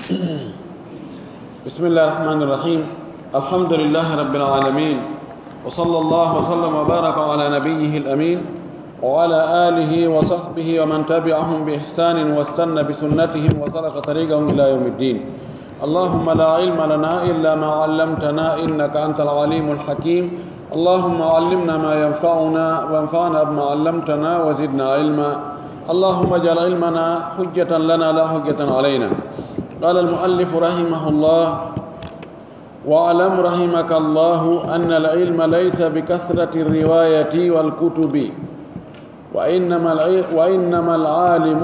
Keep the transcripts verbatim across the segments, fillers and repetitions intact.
بسم الله الرحمن الرحيم. الحمد لله رب العالمين. وصلى الله وسلم وبارك على نبيه الأمين وعلى آله وصحبه ومن تبعهم بإحسان واستن بسنتهم وسلك طريقهم إلى يوم الدين. اللهم لا علم لنا إلا ما علمتنا إنك أنت العليم الحكيم. اللهم علمنا ما ينفعنا وانفعنا بما علمتنا وزدنا علما. اللهم اجعل علمنا حجة لنا لا حجة علينا. قال المؤلف رحمه الله: واعلم رحمك الله أن العلم ليس بكثرة الرواية والكتب، وإنما الع-، وإنما العالم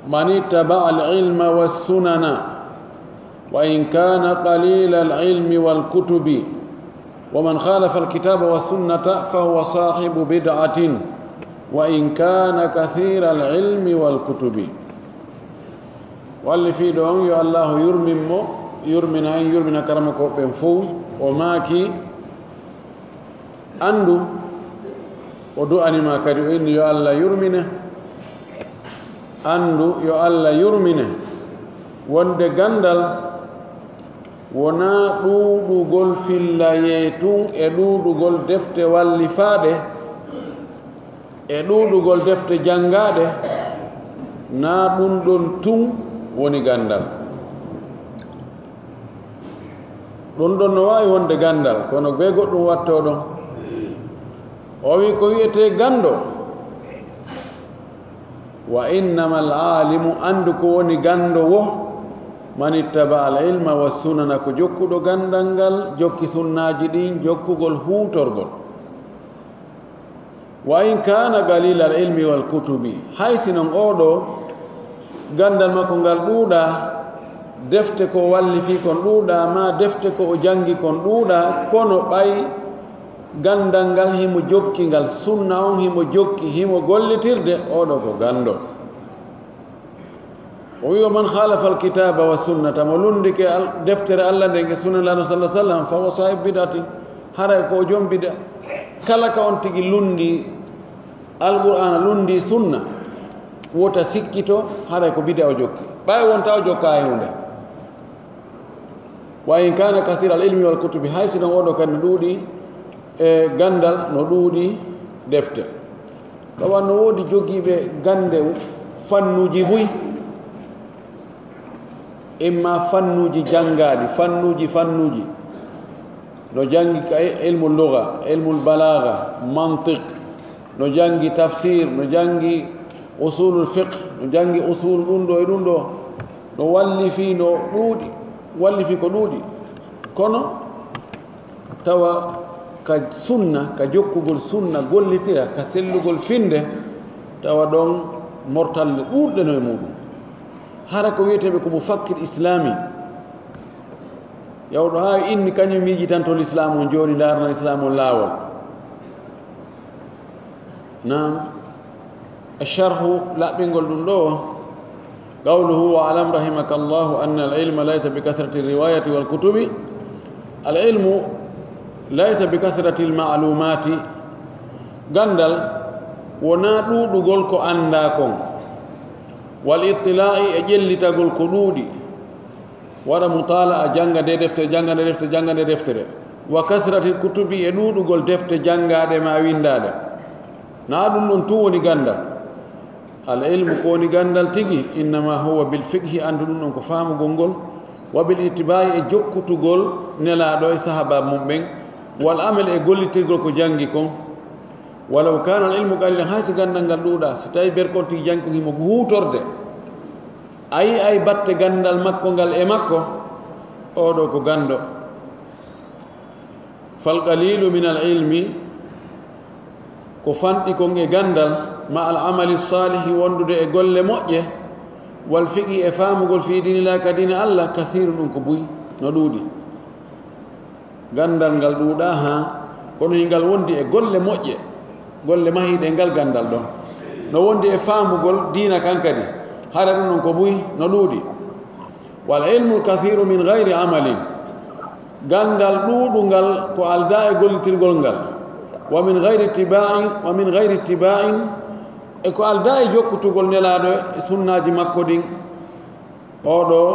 من اتبع العلم والسنن، وإن كان قليل العلم والكتب، ومن خالف الكتاب والسنة فهو صاحب بدعة، وإن كان كثير العلم والكتب. Wallifii ɗo on, yo Allaahu yurmin mo, yurmina en, yurmina karamokooɓe ɓen fow. O maaki, Anndu, o du'ani ma kadi, o inni yo Alla yurmine. Anndu, yo Alla yurmine, wonde ganndal wonaa ɗuuɗugol fillayee tun e ɗuuɗugol defte wallifaaɗe, e ɗuuɗugol defte janngaaɗe, naa ɗun ɗon tun woni ganndal. Ɗun ɗon no waawi wonde ganndal, kono bee goɗɗun wattoo ɗon. O wi'i ko wi'etee ganndo, wa innamal aalimu, anndu ko woni ganndo wo, man ittaba al ilma wa sunana, ko jokkuɗo ganndal ngal, jokki sunnaaji ɗin, jokkugol huutorgol. Wa in kaana qaliilal ilmi wal kutubi, hay si non oo ɗoo ganndal makko ngal ɗuuɗaa, defte ko o wallifii kon ɗuuɗaa, maa defte ko o janngi kon ɗuuɗaa, kono ɓay ganndal ngal himo jokki ngal, sunna on himo jokki, himo gollitirde, oo ɗoo ko ganndo. O wi'i, "Wa man khalafa al-kitaba wa sunnata," mo lunndike al-, deftere Alla nden e sunna Laamɗo sallallahu alaihi wasallam, "fa huwa sahibu bid'atin," haray ko o jom bid'a. Kala ka on tigi lunndii Alqur'aana, lunndii sunna, wota sikkito, haray ko bid'a o jokki. Ɓay wonta o jokkaay huunde. "Wa in kana kathira al-ilmi wal kutubi," hay si non oo ɗoo kadi no ɗuuɗi e ganndal, no ɗuuɗi defte. Tawa no woodi jogiiɓe gannde fannuuji buy, imma fannuuji janngaaɗi, fannuuji, fannuuji. No janngi ka ilmul lugha, ilmul balagha, mantiq, no janngi tafsir, no janngi usulul fiqh, no janngi usul ɗun ɗoo e ɗun ɗoo. No wallifii no ɗuuɗi, wallifii ko ɗuuɗi. Kono tawa ka sunna, ka jokkugol sunna, gollitira ka sellugol finnde, tawa ɗon mortalle ɗuuɗɗe no e muuɗun. Hara ko wi'eteeɓe ko mufakkir islami, yawɗo haa inni kañum miijitantoo lislaamu on jooni, ndaarana lislaamu on laawol. Naam. Sharhu laɓɓingol ɗun ɗoo, qawluhu, "Wa'lam rahimakallahu anna al-ilma laysa bi kathrati riwayati wal kutubi." Al-ilmu laysa bi kathrati al-ma'lumati. Ganndal wonaa ɗuuɗugol ko anndaa kon. Wal ittila'i, e ƴellitagol ko ɗuuɗi. Waɗa mutala'a, jannga ndee deftere, jannga ndee deftere, jannga ndee deftere. Wa kasratil kutubi, e ɗuuɗugol defte janngaaɗe maa winndaaɗe. Naa ɗun ɗon tun woni ganndal. Al ilmu, ko woni ganndal tigi, innama huwa bil fiqhi, anndu ɗun ɗon ko faamugol ngol, wa bil ittiba'i, e jokkutugol Nelaaɗo e sahaabaaɓe mun ɓen, wal amal, e gollitirgol ko janngi kon. Walaw kana al ilmu qalilan, hay si ganndal ngal ɗuuɗaa, si tawii berkol tigi janngi kon himo huutorde, a yi'ay batte ganndal makko ngal e makko, oo ɗoo ko ganndo. Fal qalilu min al ilmi, ko fanɗi kon e ganndal, ma al amali salihi, wondude e golle moƴƴe, wal fiqhi, e faamugol, fi diinillah, ka diina Alla, kasiirun, ɗun ko buy, no ɗuuɗi. Ganndal ngal ɗuuɗaa, haa, kono hingal wondi e golle moƴƴe, golle mahiiɗe e ngal ganndal ɗon. No wondi e faamugol diina kan kadi, hara ɗun ɗon ko buy, no ɗuuɗi. Wal ilmul kasiiru min gayri amalin, ganndal ɗuuɗungal ko aldaa e gollitirgol ngal, wa min gayri ittibaa'i, wa min gayri ittibaa'i, e ko aldaa e jokkutugol Nelaaɗo e sunnaaji makko ɗin, Oo ɗoo,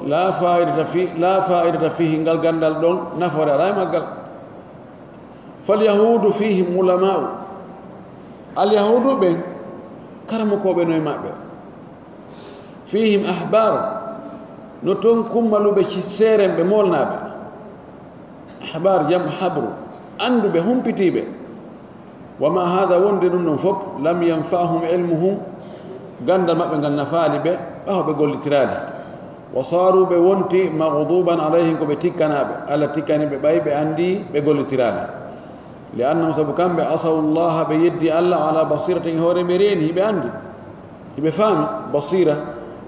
la fa'idata fi, la fa'idata fihi, ngal ganndal ɗon, nafoore alaa e maggal. Fal yahuudu fihim ulama'u. Al yahuudu ɓen, karamokooɓe no e maɓɓe. Fihim ahbar, no ton kummaluɓe ci seerenɓe moolnaaɓe. Ahbar jam habru, annduɓe, humpitiiɓe. Wa ma hada, wonde ɗum ɗon fof, lam yanfa'hum ilmuhum, ganndal maɓɓe ngal nafaali ɓe, ɓawo ɓe gollitiraali. Wa saaru, ɓe wonti, maghduban alayhim, ko ɓe tikkanaaɓe. Alla tikkani ɓe, ɓay ɓe anndi ɓe gollitiraali. Li annahum, sabu kamɓe, asaw Allaha, ɓe yeddi Alla, ala basiratin, e hoore ɓe reeni, hiɓe anndi, hiɓe faami, basira,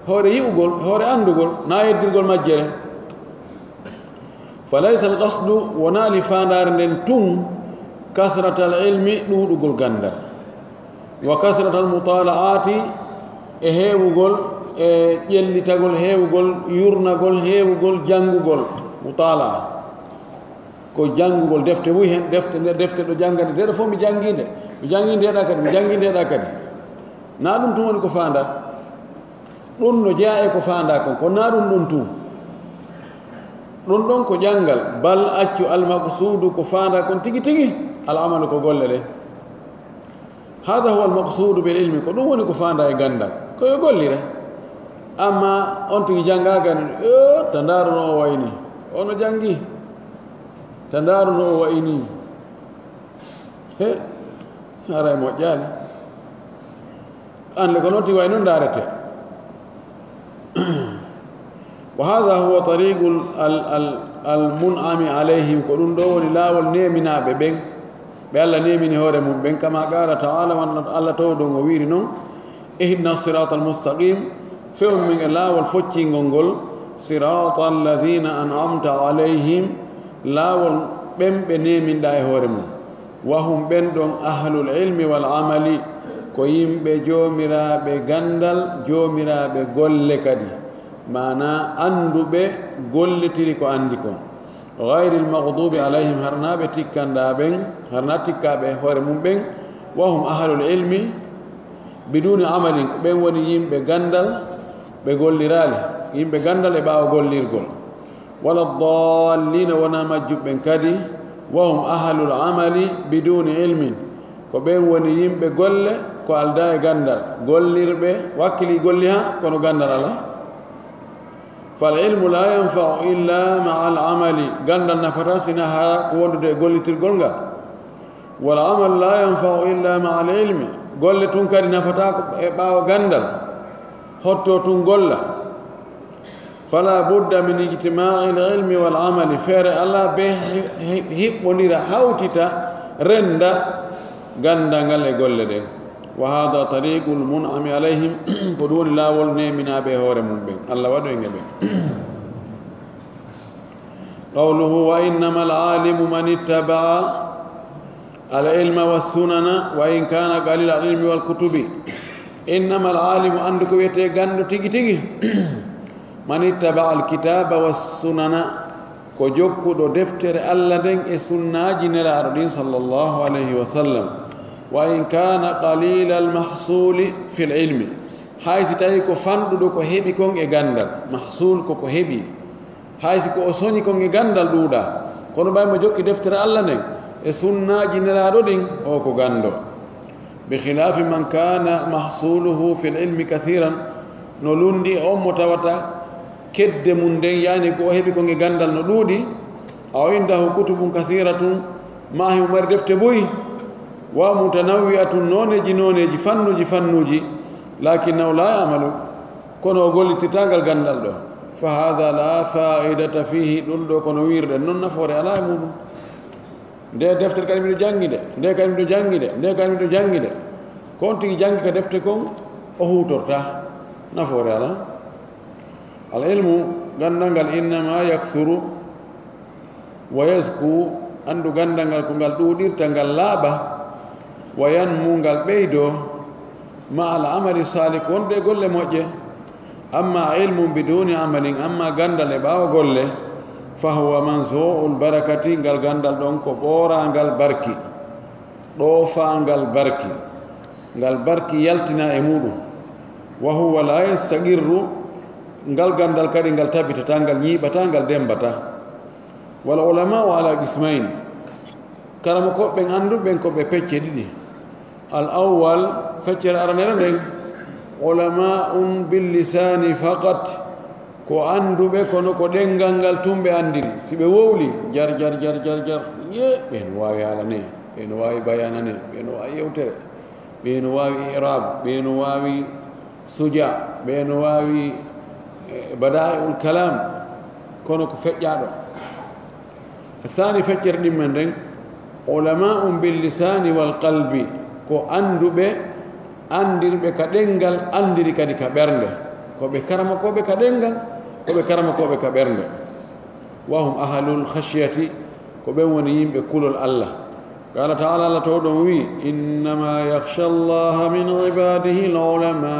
hoore yi'ugol, hoore anndugol, na yeddirgol majjere. Fa laysa al qasdu, wonaali faandaare nden tun, kasratal ilmi, ɗuuɗugol ganndal, wa kasratal mutala'ati, e heewugol, e ƴellitagol, heewugol, yurnagol, heewugol, janngugol, mutala'a. Ko janngugol defte buy hen, defte, nde defte ɗo janngani, nde ɗo fof mi janngi nde, mi janngi nde ɗa kadi, mi janngi nde ɗa kadi. Na ɗum tun woni ko faandaa. Ɗum no jeyaa e ko faandaa kon, kono na ɗum ɗon tun. Ɗum ɗon ko janngal, bal accu al maqsuudu ko faandaa kon tigi tigi, al amalu ko golle ɗe. Hada huwa al maqsuudu bil ilmi, ko ɗum woni ko faandaa e ganndal, ko yo gollire. Amma on tigi janngaaka ne, "Yo, ta ndaaru no o wayi nii, o no janngi, ta ndaaru no o wayi nii." He, haray moƴƴaali. Annde ko noon tigi wayi noon ndaarete. Wa hada huwa tariqul al, al, al mun'ami alayhim, ko ɗum ɗo woni laawol neeminaaɓe ɓen, ɓe Alla neemini hoore mum ɓen, kama qala ta'ala, wano Alla towɗo on o wiiri non, ihdina sirata al mustaqim, fewnu min e laawol foccingol ngol, sirata alladhina an'amta alayhim, laawol ɓen ɓe neeminɗaa e hoore mum. Wa hum, ɓen ɗon, ahlul ilmi wal amali, ko yimɓe joomiraaɓe ganndal, joomiraaɓe golle kadi, maanaa annduɓe gollitiri ko anndi kon. Ghayril maghdubi alayhim, harnaaɓe tikkanɗaa ɓen, harnaa tikkaaɓe hoore mum ɓen, wa hum ahlul ilmi biduni amalin, ko ɓen woni yimɓe ganndal, ɓe golliraali, yimɓe ganndal e ɓaawo gollirgol. Wala dallina, wonaa majjuɓe ɓen kadi, wa hum ahlul amali biduni ilmin, ko ɓen woni yimɓe golle ko aldaa e ganndal, gollirɓe wakkilii golli haa kono ganndal alaa. Fal ilmu la yanfa'u illa ma'al amali, ganndal nafataa sinaa hara ko wondude e gollitirgol ngal. Wal amalu la yanfa'u illa ma'al ilmi, golle tun kadi nafataa ko e ɓaawo ganndal, hottoo tun golla. Fala budda min ijtima'il ilmi wal amali, feere alaa bee hi-, hi-, hiɓɓondira, hawtita, rennda ganndal ngal e golle ɗen. Wa hada tariqul mun'ami alayhim, ko ɗum woni laawol neeminaaɓe e hoore mum ɓen. Alla waɗu en e ɓen. Qawluhu, wa innamal alimu man ittaba'a al ilma was sunana, wa in kana qalila al ilmi wal kutubi. Innamal alimu, anndu ko wiyetee ganndo tigi tigi, man ittaba'a al kitaba was sunana, ko jokkuɗo deftere Alla nden e sunnaaji Nelaaɗo ɗin, sallallahu alayhi wa sallam. Wa in kana qalila al mahsuli fil ilmi, hay si tawi ko fanɗuɗo ko heɓi kon e ganndal, mahsul ko ko heɓi, hay si ko o soñi kon e ganndal ɗuuɗaa, kono ɓay mo jokki deftere Alla nden e sunnaaji Nelaaɗo ɗin, o ko ganndo. Bi khilafi man kana mahsuluhu fil ilmi kathiran, no lundi e on mo tawata kedde mum nden, yani ko o heɓi kon e ganndal no ɗuuɗi, aw indahu kutubun kathiratun, ma himo mari defte buy, wa mutanawwi'atun, nooneeji nooneeji, fannuuji fannuuji, lakinnahu la ya'malu, kono o gollitirtaa ngal ganndal ɗoo. Fa hada la fa'idata fihi, ɗum ɗoo kono wiirɗen non nafoore alaa e muɗum. Nde deftere kadi miɗo janngi nde, nde kadi miɗo janngi nde, nde kadi miɗo janngi nde. Ko on tigi janngi ka defte kon, o huutortaa. Nafoore alaa. Al ilmu, ganndal ngal, innama yaksuru wa yazku, anndu ganndal ngal ko ngal ɗuuɗirta, ngal laaɓa, wa yanmu, ngal ɓeydoo, ma al amali salih, wonde e golle moƴƴe. Amma ilmun biduni amalin, amma ganndal e ɓaawo golle, fa huwa manzu'ul barakati, ngal ganndal ɗon ko ɓooraangal barki, ɗoofaangal barki, ngal barki yaltinaa e muɗum. Wa huwa la yastaqirru, Ngal ganndal kadi ngal tabitataa, ngal ñiiɓataa, ngal demmbataa. Wal ulama'u ala qismayn. Karamokooɓe ɓen annduɓe ɓen ko ɓe pecce ɗiɗi. Al awwal, feccere aranere nden, ulama'un bil lisani faqat, ko annduɓe kono ko ɗenngal ngal tun ɓe anndiri. Si ɓe wowli, jar, jar, jar, jar, jar, ye, ɓe no waawi haala ne, ɓe no waawi bayaana ne, ɓe no waawi yewtere, ɓe no waawi i'raab, ɓe no waawi suja, ɓe no waawi, eh, bada'i'ul kalam, kono ko feƴƴaaɗo. Thani, feccere ɗimmen nden, ulama'un bil lisani wal qalbi, ko annduɓe, anndirɓe ka ɗenngal, anndiri kadi ka ɓernde. Ko ɓe karamokooɓe ka ɗenngal, ko ɓe karamokooɓe ka ɓernde. Wa hum ahlul khashyati, ko ɓen woni yimɓe kulol Allah. Qala ta'ala, Allah towɗo on wi'i, innama yakhsha Allaha min ibadihi al ulama.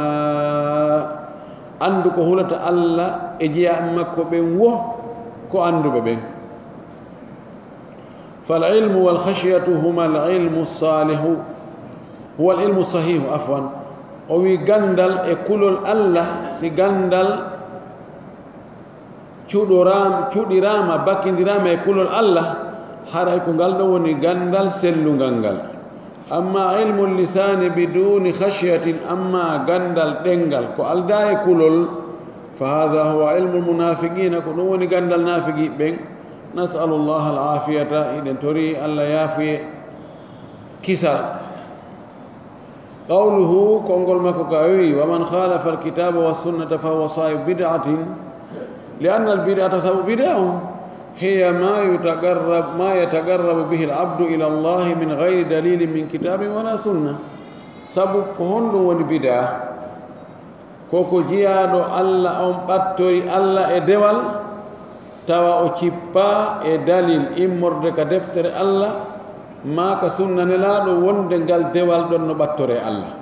Anndu ko hulata Allah e jiyaaɓe makko ɓen wo ko annduɓe ɓen. Fal ilmu wal khashyatu huma al ilmu salihu, huwa al ilmu sahihu, afwan. O wi'i ganndal e kulol Allah, si ganndal cuɗoraam-, cuɗiraama, bakindiraama e kulol Allah, haray ko ngal ɗon woni ganndal sellungal ngal. Amma ilmu lisani biduni khashyatin, amma ganndal ɗenngal ko aldaa e kulol, fa hadha huwa ilmu munafiqina, ko ɗum woni ganndal naafiqi ɓen. Nas'alu Allah al afiyata, hiɗen tori Allah yaafuye kisal. Qawluhu, konngol makko ka o wi'i, wa man khalafa al kitaba wa sunnata fa huwa sahibu bid'atin, li anna al bid'ata, sabu bid'a on, hiya ma yutaqarrab-, ma yataqarrabu bihi al abdu ila Allah min ghayri dalilin min kitabin wala sunna. Sabu ko honɗum woni bid'a? Ko ko jiyaaɗo Allah on ɓattori Allah e dewal, tawa o cippaa e dalil immorde ka deftere Allah, maa ka sunna Nelaaɗo wonde ngal dewal ɗon no ɓattoree Allah.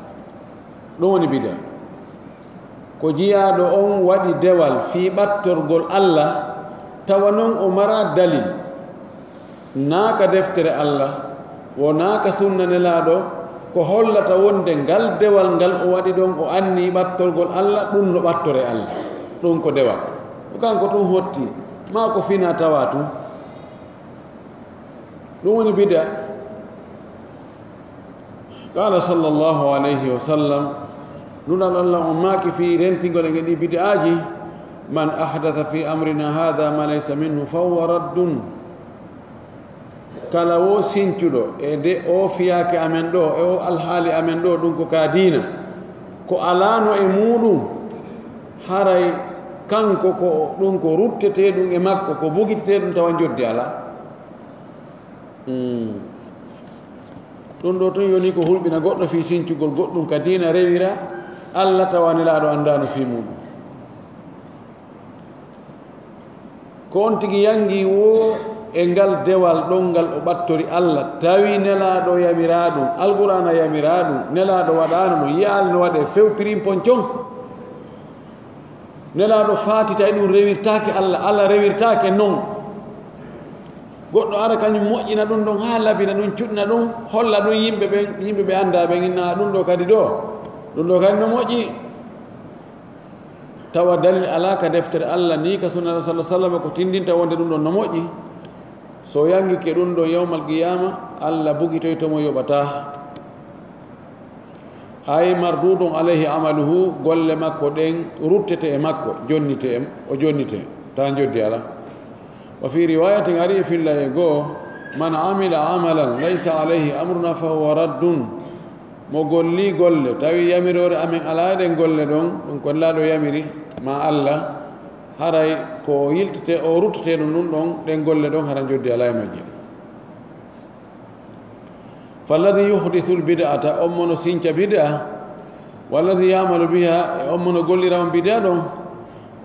Ɗum woni bida. Ko jiyaaɗo on waɗi dewal fii ɓattorgol Allah, tawa non o maraa dalil. Naa ka deftere Allah, wo naa ka sunna Nelaaɗo, ko hollata wonde ngal dewal ngal o waɗi ɗon, o annii ɓattorgol Allah, ɗum no ɓattoree Allah. Ɗum ko dewal. Ko kanko tun hotti, maa ko finaa tawaa tun. Ɗum woni bida. Qala sallallahu alayhi wa sallam, Nulaaɗo Allah on maaki fii rentingol e ɗii bid'aaji, man ahdatha fi amrina hadha ma laysa minhu fa huwa raddun. Kala wo sincuɗo e nde oo fiyaake amen ɗoo, e oo alhaali amen ɗoo, ɗum ko ka diina, ko alaano e muuɗum, haray kanko ko ɗum ko rutteteeɗum e makko, ko bugiteteeɗum tawa njoddi alaa. Hmm. Ɗum ɗoo tun yoni ko hulɓina goɗɗo fii sincugol goɗɗum ka diina rewira Allah tawa Nelaaɗo anndaano fii muuɗum. Ko on tigi yangii wo e ngal dewal ɗon ngal o ɓattori Allah, tawi Nelaaɗo yamiraa ɗum, Alqur'aana yamiraa ɗum, Nelaaɗo waɗaano ɗum, yi'aali no waɗee, few pirimpon con. Nelaaɗo faatitay ɗum, rewirtaake Allah, Allah rewirtaake non. Goɗɗo ara kañum moƴƴina ɗum ɗon haa labina ɗum, cuɗina ɗum, holla ɗum yimɓe ɓen, yimɓe ɓe anndaa ɓen, inna ɗum ɗoo kadi ɗoo, ɗum ɗoo kadi no moƴƴi. Tawa dalil alaa ka deftere Allah ni ka sunna Rasul sallallahu alaihi wasallam ko tindinta wonde ɗum ɗon no moƴƴi. So yangike ɗum ɗon yawmal qiyaama, Allah bugitoyto mo yoɓataa. Ay mardudun alayhi amaluhu, golle makko ɗen ruttete e makko, jonnite e, o jonnite, taa njoddi alaa. Wa fi riwayatin, ari e filla e goo, man amila amalan laysa alayhi amruna fa huwa raddun. Mo golli golle, tawi yamiroore amen alaa e ɗen golle ɗon, ɗum ko Nelaaɗo yamiri, maa Allah, haray ko o yiltete, o ruttete ɗum, ɗum ɗon, ɗen golle ɗon, hara njoddi alaa e majje. Falladi yuhdisu lbid'ata, on mo no sinca bid'a, walladi ya'malu biha, e on mo no gollira on bid'a ɗon,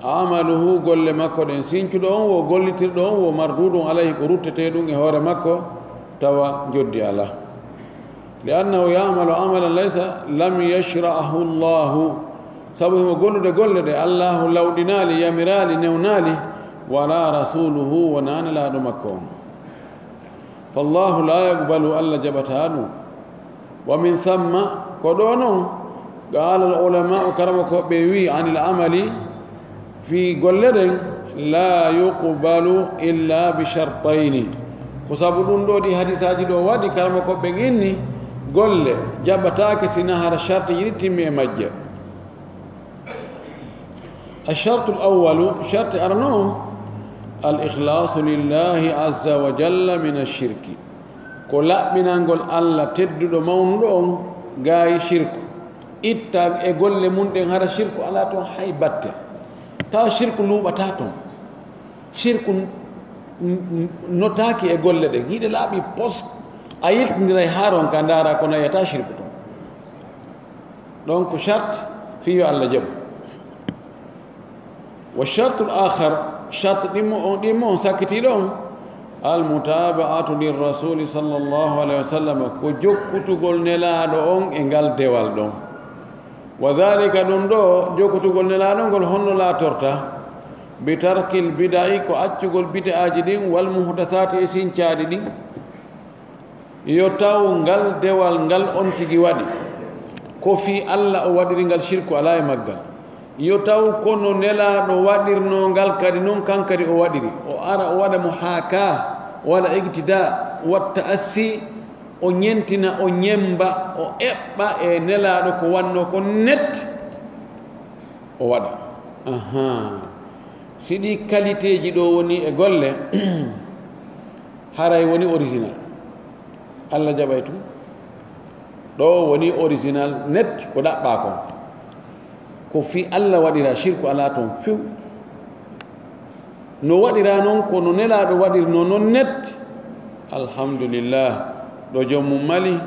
amaluhu, golle makko ɗen, sincuɗo on wo gollitirɗo on wo mardudun alayhi, ko ruttetee ɗum e hoore makko, tawa njoddi alaa. Li annahu ya'malu amalan laysa, lam yashra'ahu Allahu, sabu himo gollude golle ɗe Allaahu lawɗinaali, yamiraali, newnaali, wala rasuluhu, wonaa Nelaaɗo makko on. Fallaahu laa yaqbalu, Allah jaɓataa ɗum. Wa min thamma, ko ɗoo non, qaala al ulama'u, karamokooɓe ɓe wi'i, anil amali, Fii golle ɗen, laa yuqbalu illa bi shartayni. Ko sabu ɗun ɗoo ɗii hadisaaji ɗoo waɗi, karamokooɓe ɓen inni, golle jaɓataake si hinaa hara shartiiji ɗin timmi e majje. Ashartul awwalu, sharti arano on, al ikhlaasu lillahi azza wa jalla min ashirki. Ko laɓɓinangol Alla tedduɗo mawnuɗo on gaayi shirku. Itta e golle mun ɗen hara shirku alaa ton hay batte. Tawa shirku luuɓataa ton. Shirku n-, n-, n-, notaaki e golle ɗen. Hiɗe laaɓi pos, a yiltindiray haa ronka ndaara ko nayata shirku ton. Donc, shart fii yo Alla jaɓu. Wa shartul aakhar, shart ɗimmo on, ɗimmo on sakkitiiɗo on, al mutaaba'atu lir rasuli sallallahu alayhi wa sallam, ko jokkutugol Nelaaɗo on e ngal dewal ɗon. Wa dhalika, ɗun ɗoo jokkutugol Nelaaɗo ngol honno laatorta? Bi tarkil bida'i, ko accugol bid'aaji ɗin, wal muhdathaati, e sincaaɗi ɗin. Yo taw ngal dewal ngal on tigi waɗi, ko fii Alla o waɗiri ngal, shirku alaa e maggal. Yo taw ko no Nelaaɗo waɗirnoo ngal kadi, non kan kadi o waɗiri. O ara o waɗa muhaakaa, o waɗa iqtidaa, wa ta'assi, o ɲentina, o ɲemmba, o eɓɓa e Nelaaɗo ko wannoo kon net, o waɗa. Ahaa. Si ɗii qualitéeji ɗoo woni e golle, haray woni original. Alla jaɓay tun. Ɗoo woni original net ko ɗaɓɓaa kon. Ko fii Alla waɗiraa, shirku alaa ton few. No waɗiraa non, ko no Nelaaɗo waɗirnoo non net. Alhamdulillah. Ɗo joom mum mali.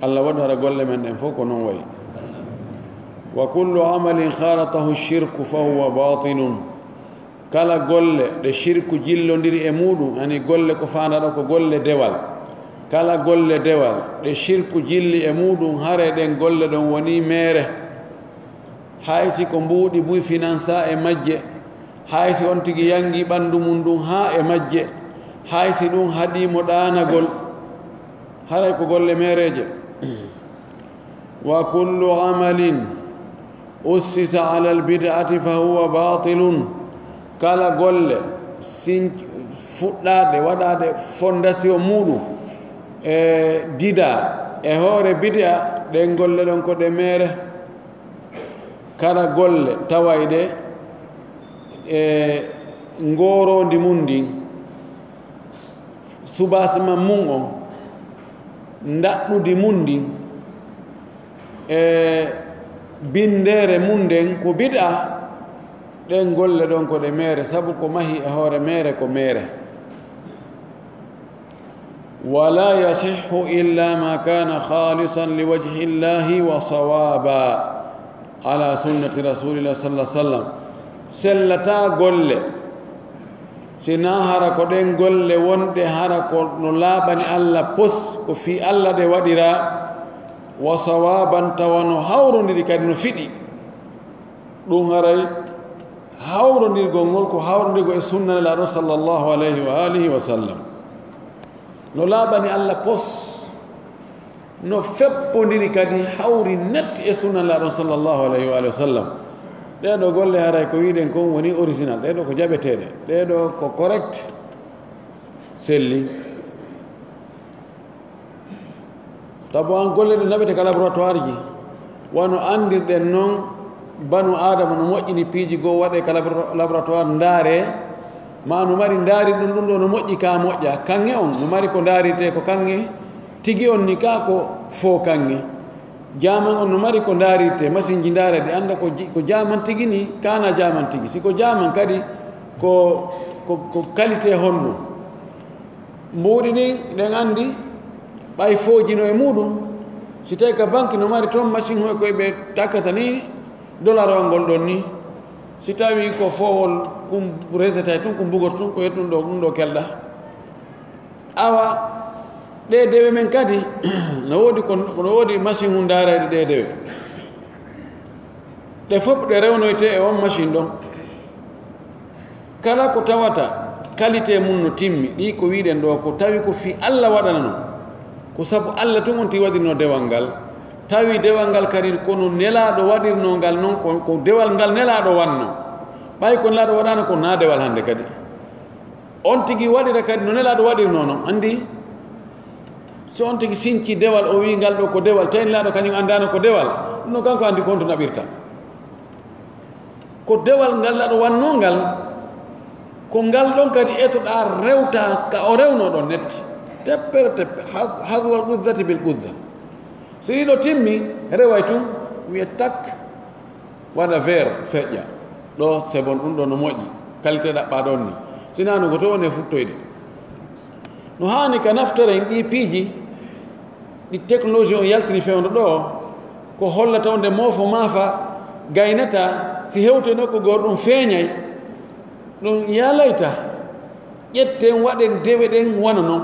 Alla waɗu hara golle men ɗen fow ko non wayi. Wa kullu amalin khalatahu shirku fa huwa batilun. Kala golle ɗe shirku jillondiri e muuɗum, ani golle ko faandaɗo ko golle dewal. Kala golle dewal ɗe shirku jilli e muuɗum, haray ɗen golle ɗon wonii meere. Hay si ko mbuuɗi buy finansaa e majje, hay si on tigi yangii ɓandu mun ndun haa e majje, hay si ɗun haɗii mo ɗaanagol, haray ko golle meereeje. Wa kullu amalin ussisa alal bid'ati fa huwa batilun. Kala golle sin-, fuɗɗaaɗe, waɗaaɗe fondasiyon muuɗum e didaa, e hoore bid'a, ɗen golle ɗon ko ɗe meere. Kala golle tawayɗe e ngooroondi mun ndin, soubassement mun on, ndaɗɗudi mun ndin, e binndeere mun nden ko bid'a, ɗen golle ɗon ko ɗe meere, sabu ko mahii e hoore meere ko meere. ولا يصح إلا ما كان خالصا لوجه الله وصوابا على سنة رسول الله صلى الله عليه وسلم. Sellataa golle, si naa hara ko ɗen golle wonɗe hara ko no laaɓani Alla pos, ko fii Alla ɗe waɗiraa, wa sawaaban, tawa no hawrondiri kadi no fiɗi. Ɗun haray hawrondirgol ngol ko hawrondirgol e sunna Nelaaɗo sallallahu alayhi wa alihi wa sallam. No laaɓani Alla pos, no feppondiri kadi hawri net e sunna Nelaaɗo sallallahu alayhi wa alihi wa sallam. Ɗee ɗoo golle haray ko wi'uɗen kon woni original, ɗee ɗoo ko jaɓeteeɗe, ɗee ɗoo ko correct, selli. Tabu an golle ɗe naɓete ka laboratoire ji, wano anndirɗen non, banu Aadama no moƴƴini piiji goo waɗe ka labora-, laboratoire ndaare, ma no mari ndaari ɗum, ɗum ɗo no moƴƴi ka moƴƴa. Kaŋŋe on no mari ko ndaarirtee ko kaŋŋe tigi on ni ka ko foo kaŋŋe. Jaaman on no mari ko ndaarirtee, masinji ndaara ɗi annda ko ji-, ko jaaman tigi ni, ka na jaaman tigi. Si ko jaaman kadi ko, ko, ko qualité honɗum? Mbuuɗi ɗin, ɗen anndi, ɓay foojino e muuɗum, si tawi ka banki no mari toon masiŋ hoy koye ɓe takkata ni dolarwal ngol ɗon ni, si tawi ko foowol kum resetay tun, kum bugor tun, ko e ɗum ɗo, ɗum ɗo kelɗa. Awa, ɗee dewe men kadi, no woodi ko, no woodi masiŋ hun ndaarayɗi ɗee dewe. Ɗe fof ɗe rewnoytee e on machine ɗon. Kala ko tawata qualité mun no timmi, ɗi ko wi'uɗen ɗo, ko tawi ko fii Alla waɗanano, ko sabu Alla tun on tigi waɗirno dewal ngal, Tawi dewal ngal kadi ko no Nelaaɗo waɗirnoo ngal non, ko, ko dewal ngal Nelaaɗo wannoo. Ɓay ko Nelaaɗo waɗaano, ko naa dewal hannde kadi. On tigi waɗira kadi no Nelaaɗo waɗirnoo non. Anndi, so on tigi sinci dewal, o wi'i ngal ɗoo ko dewal, tawi Nelaaɗo kañum anndaano ko dewal, ɗum non kanko anndi ko honto naɓirta. Ko dewal ngal Nelaaɗo wannoo ngal, ko ngal ɗon kadi etoɗaa rewta ka o rewnoo ɗon netti. Teppere teppere, ha-, hadwal qudzati bil qudza. Si ɗiɗo timmi, reway tun, wi'e tak, waɗa vert, feƴƴa. Ɗoo, c'est bon, ɗum ɗoo no moƴƴi. Qualité ɗaɓɓaa ɗon ni. Si naa no goto woni e futtoyde. No haani ka naftoren ɗii piiji, ɗi technologie on yaltini fewndo ɗoo, ko hollata on nde moofo maafa gaynata, si hewte nokku goo ɗum feeñay, ɗum yalayta. Ƴetten, waɗen dewe ɗen wano non.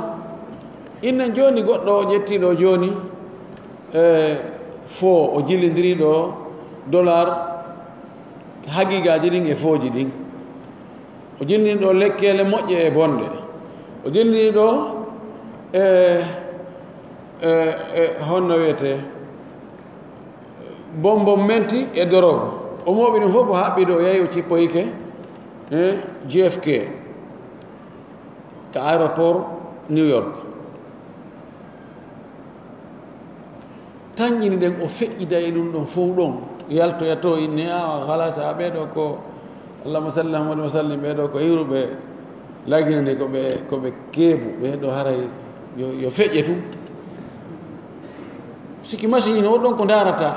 Innen jooni goɗɗo o ƴettii ɗoo jooni, e foo, o jillindiri ɗoo dollar, haqiiqaaji ɗin e fooji ɗin. O jillini ɗoo lekkeele moƴƴe e bonɗe. O jillini ɗoo e, e, e honno wiyetee? Bonbon menti e dorogu. O mooɓi ɗum fof, o haɓɓi ɗoo, o yahi, o cippoyike, eh, J F K, ka aéroport New York. Tanƴini ɗen, o feƴƴida e ɗum ɗon fof ɗon. Yaltoya to inne, a, halas, a, ɓee ɗoo ko, Allahumma salli Muhammad wa sallim, ɓee ɗoo ko iwruɓe Lagine nde, ko ɓe, ko ɓe keebu, ɓee ɗoo haray yo, yo feƴƴe tun. Sikki machine o ɗon ko ndaarata,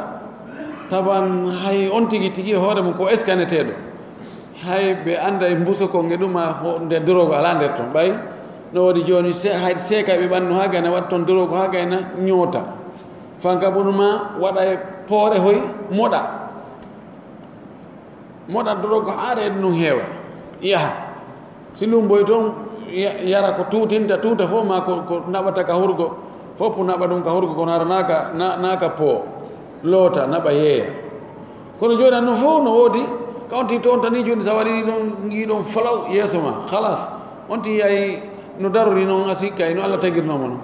taban hay on tigi tigi e hoore mum ko escaneteeɗo. Hay ɓe annda e mbuso kon e ɗum, a, ho-, nde dorogo alaa nder ton. Ɓay no waɗi jooni, se-, hay seekay ɓe ɓannu haa gayna waɗa ton dorogo haa gayna ñoota. Fanka ɓunuma waɗa e poore hoy moɗa. Moɗa dorogo haa reedu ndun heewa, yaha. Si lumboy ton, ya-, yara ko tuutinta, tuuta fof maa ko, ko naɓata ka hurgo, fof naɓa ɗum ka hurgo, kono hara naa ka, naa, naa ka poo, loota, naɓa yeeya. Kono jooni non fof no woodi, ka on tigi toon tan ni jooni, sa waɗi ɗon, ngi ɗon falaw yeeso maa, halas. On tigi yahi no darori non, a sikka e no Alla tagirnoo mo non.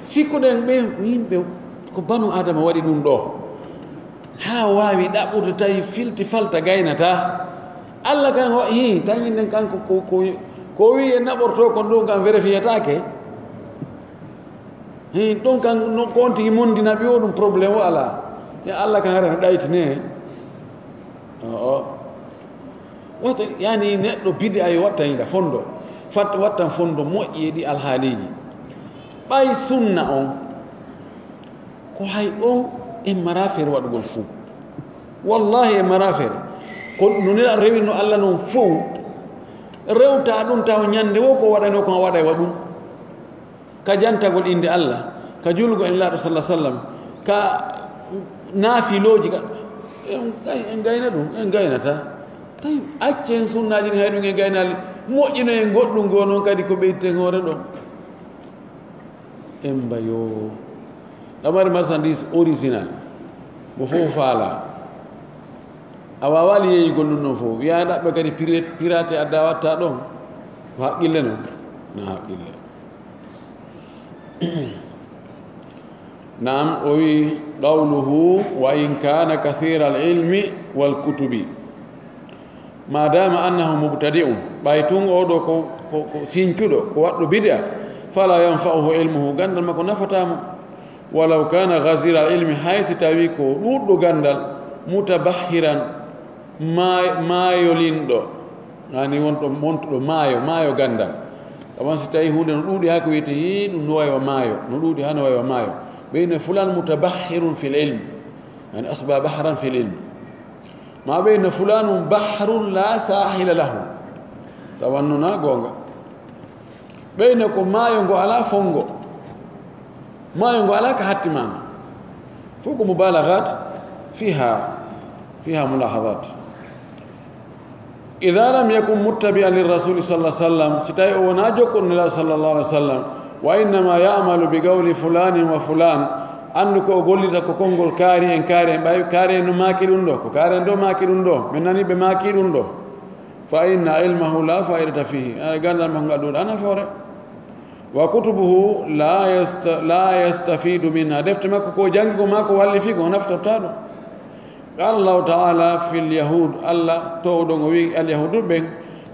Sikkuɗen ɓe yimɓe ko banu Aadama waɗi ɗum ɗoo. Haa waawi ɗaɓɓude tawi filti falta gaynataa. Alla kan o, hii, tawi nden kanko ko, ko, ko wi'i en naɓortoo kon ɗum kan vérifiataake. Hii, ɗum kan no ko on tigi mondina ɓe o ɗum problème o alaa. Ya Alla kan hara no ɗayti ne. O, o. Watta, yani neɗɗo bid'a yo watta hinga fondo. Fat wattan fondo moƴƴi e ɗi alhaaliiji. Ɓay sunna on, ko hay on en mara feere waɗugol fow. Wallahi en mara feere. Ko no Nelaaɗo rewirno Alla non fow, rewta ɗum taw ñande wo ko waɗanoo kon a waɗay wa ɗum. Ka jantagol innde Alla, ka julgo e Nelaaɗo sallallaahu alayhi wa sallam, ka naafilooji, ka, en, en gayna ɗum, en gaynata. Tawi accen sunnaaji ɗin hay ɗum en gaynaali, moƴƴinoyen goɗɗum goo non kadi ko ɓeyten hoore ɗon. En mbayo. Ɗamari marchandise original, mo fof faalaa. A waawaali yeeyugol ɗum ɗon fof. Wiyaa ɗaɓɓe kadi pire-, pirate adda watta ɗon. Ko haqqille non? Na haqqille. Naam, o wi'i, qawluhu, "Wa in kana kathira al-ilmi wal kutubi." Ma dama annahu mubtadi'un, ɓay tun oo ɗoo ko, ko, ko sincuɗo, ko waɗɗo bid'a, fala yanfa'uhu ilmuhu, ganndal makko nafataa mo. Walaw kana ghazira al-ilmi, hay si tawi ko ɗuuɗɗo ganndal, mutabahhiran, maay-, maayolinɗo, yani wonɗo, wontuɗo maayo, maayo ganndal. Kaman si tawi huunde no ɗuuɗi haa ko wi'ete, hii, ɗum no wayi wa maayo, no ɗuuɗi haa no wayi wa maayo. Ɓe inna fulan mutabahhirun fil ilm, yani asba bahran fil ilm. Ma ɓe inna fulanun bahrun la sahila lahu. Tawanno na goonga. Ɓeyna ko maayo ngo alaa fonngo, maayo ngo alaa ka hattimaama. Fof ko mubalaghat fiha, fiha mulahadat. Idha lam yakun muttabi'an lirrasuli sallallahu alaihi wasallam, si tawi o wonaa jokkuɗo Nelaaɗo sallallahu alaihi wasallam, wa innama ya'malu bi qawli fulanin wa fulan, anndu ko o gollita ko konngol kaari en, kaari en, ɓay kaari en no maaki ɗum ɗo, ko kaari en ɗo maaki ɗum ɗo, min nani ɓe maaki ɗum ɗo. Fa inna ilmahu la fa'idata fihi. Ay, ganndal makko ngal ɗuuɗa nafoore. Wa kutubuhu la yasta-, la yastafidu minha. Defte makko ko janngi ko maa ko wallifi ko naftortaa ɗum. Qala Allahu ta'ala fil yahud, Allah toowɗo ngo wi'i al yahudu ɓen,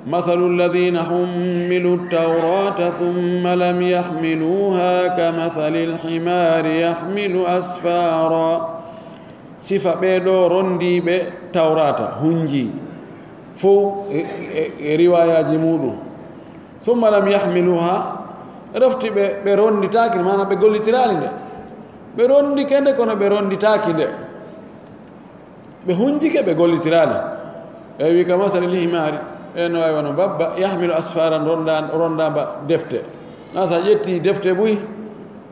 "Mathalu alladhina hummilu tawrata thumma lam yahmiluha ka mathalil himari yahmilu asfara." Sifa ɓee ɗoo rondiiɓe tawrata, hunji, fow e, e, e riwayaaji muɗum. Thumma lam yahmiluha, refti ɓe, ɓe ronditaaki, maanaam ɓe gollitiraali nde. Ɓe rondike nde, kono ɓe ronditaaki nde. Ɓe hunjike, ɓe gollitiraali. E wi ka masalil himaari, e no wayi wano babba, yahmilu asfaran, ronda, ronda ba defte. Na sa ƴetti defte buy,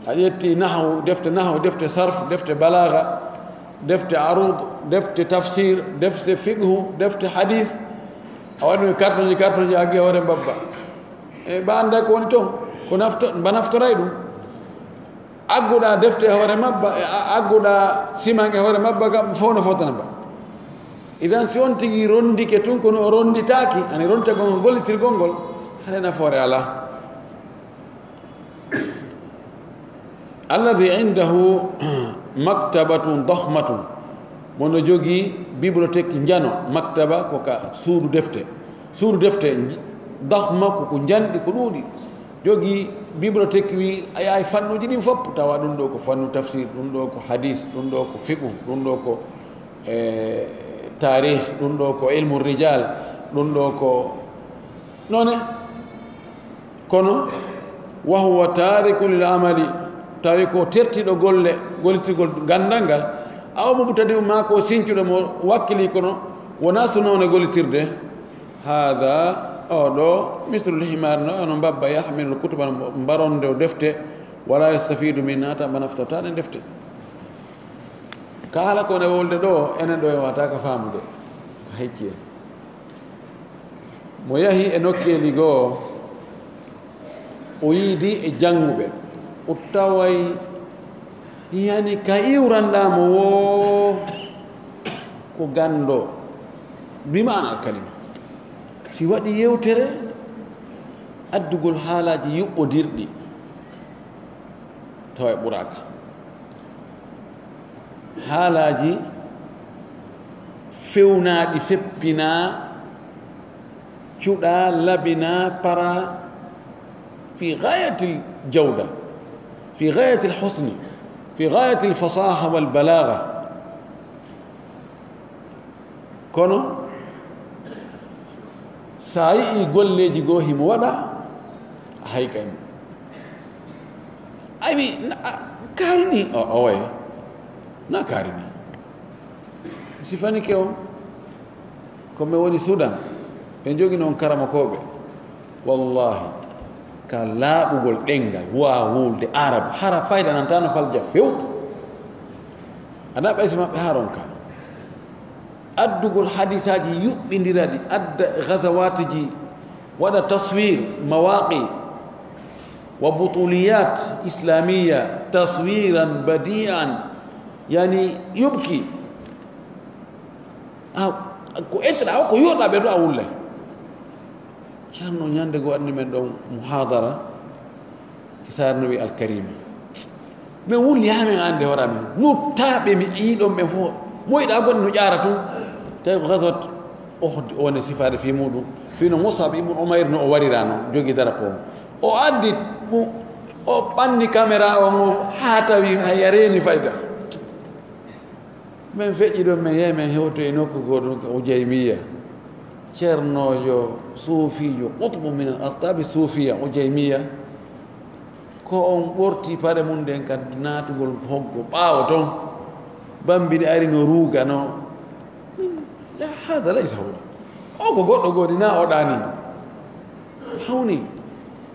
a ƴetti nahwu, defte nahwu, defte sarf, defte balaaga, defte arud, defte tafsir, defte fiqhu, defte hadith. A waɗi ɗum kartonji, kartonji, a giya hoore mbabba. E, ba annda ko woni ton, ko nafto-, mba naftoray ɗum. Agguɗa defte e hoore mabba, e a-, agguɗa siman e hoore mabba, kam fof no fotana mba. Idan si on tigi rondike tun, kono o ronditaaki, ani ronditagol ngol, gollitirgol ngol, hare nafoore alaa. Alladhi indahu maktabatun dakhmatun. Mo no jogii bibliothèque njano, maktaba ko ka suudu defte. Suudu defte nj-, dakhma ko ko njanɗi ko ɗuuɗi. Jogii bibliothèque wi a yahay fannuuji ɗin fof, tawa ɗum ɗo ko fannu tafsir, ɗum ɗo ko hadis, ɗum ɗo ko fiqhu, ɗum ɗo ko, eh, taarih, ɗum ɗo ko ilmu rijal, ɗum ɗo ko noone. Kono, wa huwa tarikun lil amali, tawi ko tertiiɗo golle, gollitirgol ganndal ngal, aw mubtadi'un maa ko sincuɗo mo wakkili kono wonaa sunna woni gollitirde. Haada, oo ɗoo, mislul himaar no, ono mbabba yahmilul kutuba no mbaronde o defte, wala yastafidu minha, ta mba naftortaa ɗen defte. Ka haala ko ne wolde ɗoo, enen ɗoo en wata ka faamude, ka hecci en. Mo yahi e nokkeeli goo, o yiidi e jannguɓe, o taway yani ka iwranɗaa mo woo ko ganndo, bi maana al kalima. Si waɗi yewtere, addugol haalaaji yuɓɓodirɗi, tawa e ɓuraaka. Haalaaji fewnaaɗi, feppinaa, cuɗaa, labinaa, paraa, fi gaayatil jawda, fi gaayatil husni, fi gaayatil fasaaha wal balaaga. Kono, sa yi'i golleeji goo himo waɗa, a haykay mo. Ay, mi, na, a, kaari ni, o, o, way. Na kaari ni. Sifanike on, ko mi woni Sudan, ɓe jogino on karamokooɓe. Wallahi, ka laaɓugol ɗenngal, waawuulde Arab, hara fayda nan tan no falja few. A naɓɓay si maɓɓe haa ronka. Addugol hadisaaji yuɓɓindiraɗi, adda gazawaatiji, waɗa taswir, mawaqi, wa butuliyat islamiyya, taswiran badi'an, yani yubki. A, ko ettuɗaa o, ko yuurɗaa ɓe ɗo a wullay. Ceerno ñannde goo anndi men ɗon muhaadara, e Saare no wi'i Alkarimi. Men wulli haa men anndi hoore amen. Nuttaaɓe mi yi'i ɗon ɓen fof, moyɗaa gonɗi no ƴaara tun. Tawi ko gazwat Uhud o woni sifaade fii muuɗum. Fii no Mus'ab ibn Umayr no o warira no, jogii darapo on. O addi ɗum, o ɓanni kamera on o haa tawi hay a reeni fayda. Men feƴƴi ɗon, men yehi, men hewtoyi nokku goo ɗum ko Ujaymiyya. Ceernoojo suufiijo, qutbu min al aqtaabi suufiya, Ujaymiyya. Ko on ɓorti paɗe mum ɗen ka naatugol hoggo ɓaawo ton, bammbini ari no ruuga no. Min, la, haada laysa huwa. O ko goɗɗo goo ni, naa o ɗaani. Hawni.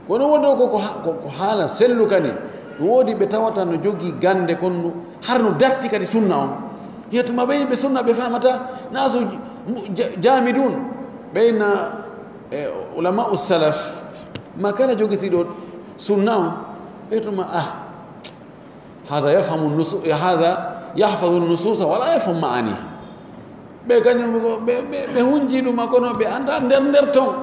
Kono wonde ko, ko ha-, ko, ko haala sellu kadi. No woodi ɓe tawata no jogii gannde kon no, har no darti kadi sunna on. Yetuma ɓe yimɓe sunna ɓe faamata, naasu ja-, jaamidun. Ɓeyna, e, ulama'u salaf, ma kala jogitiiɗo sunna on, ɓe tuma, ah, hada yafhamu nusu-, hada yahfazu nususa wala yafhamu maaniha. Ɓe kañum ko, ɓe, ɓe, ɓe hunjii ɗum, kono ɓe anndaa nder nder ton.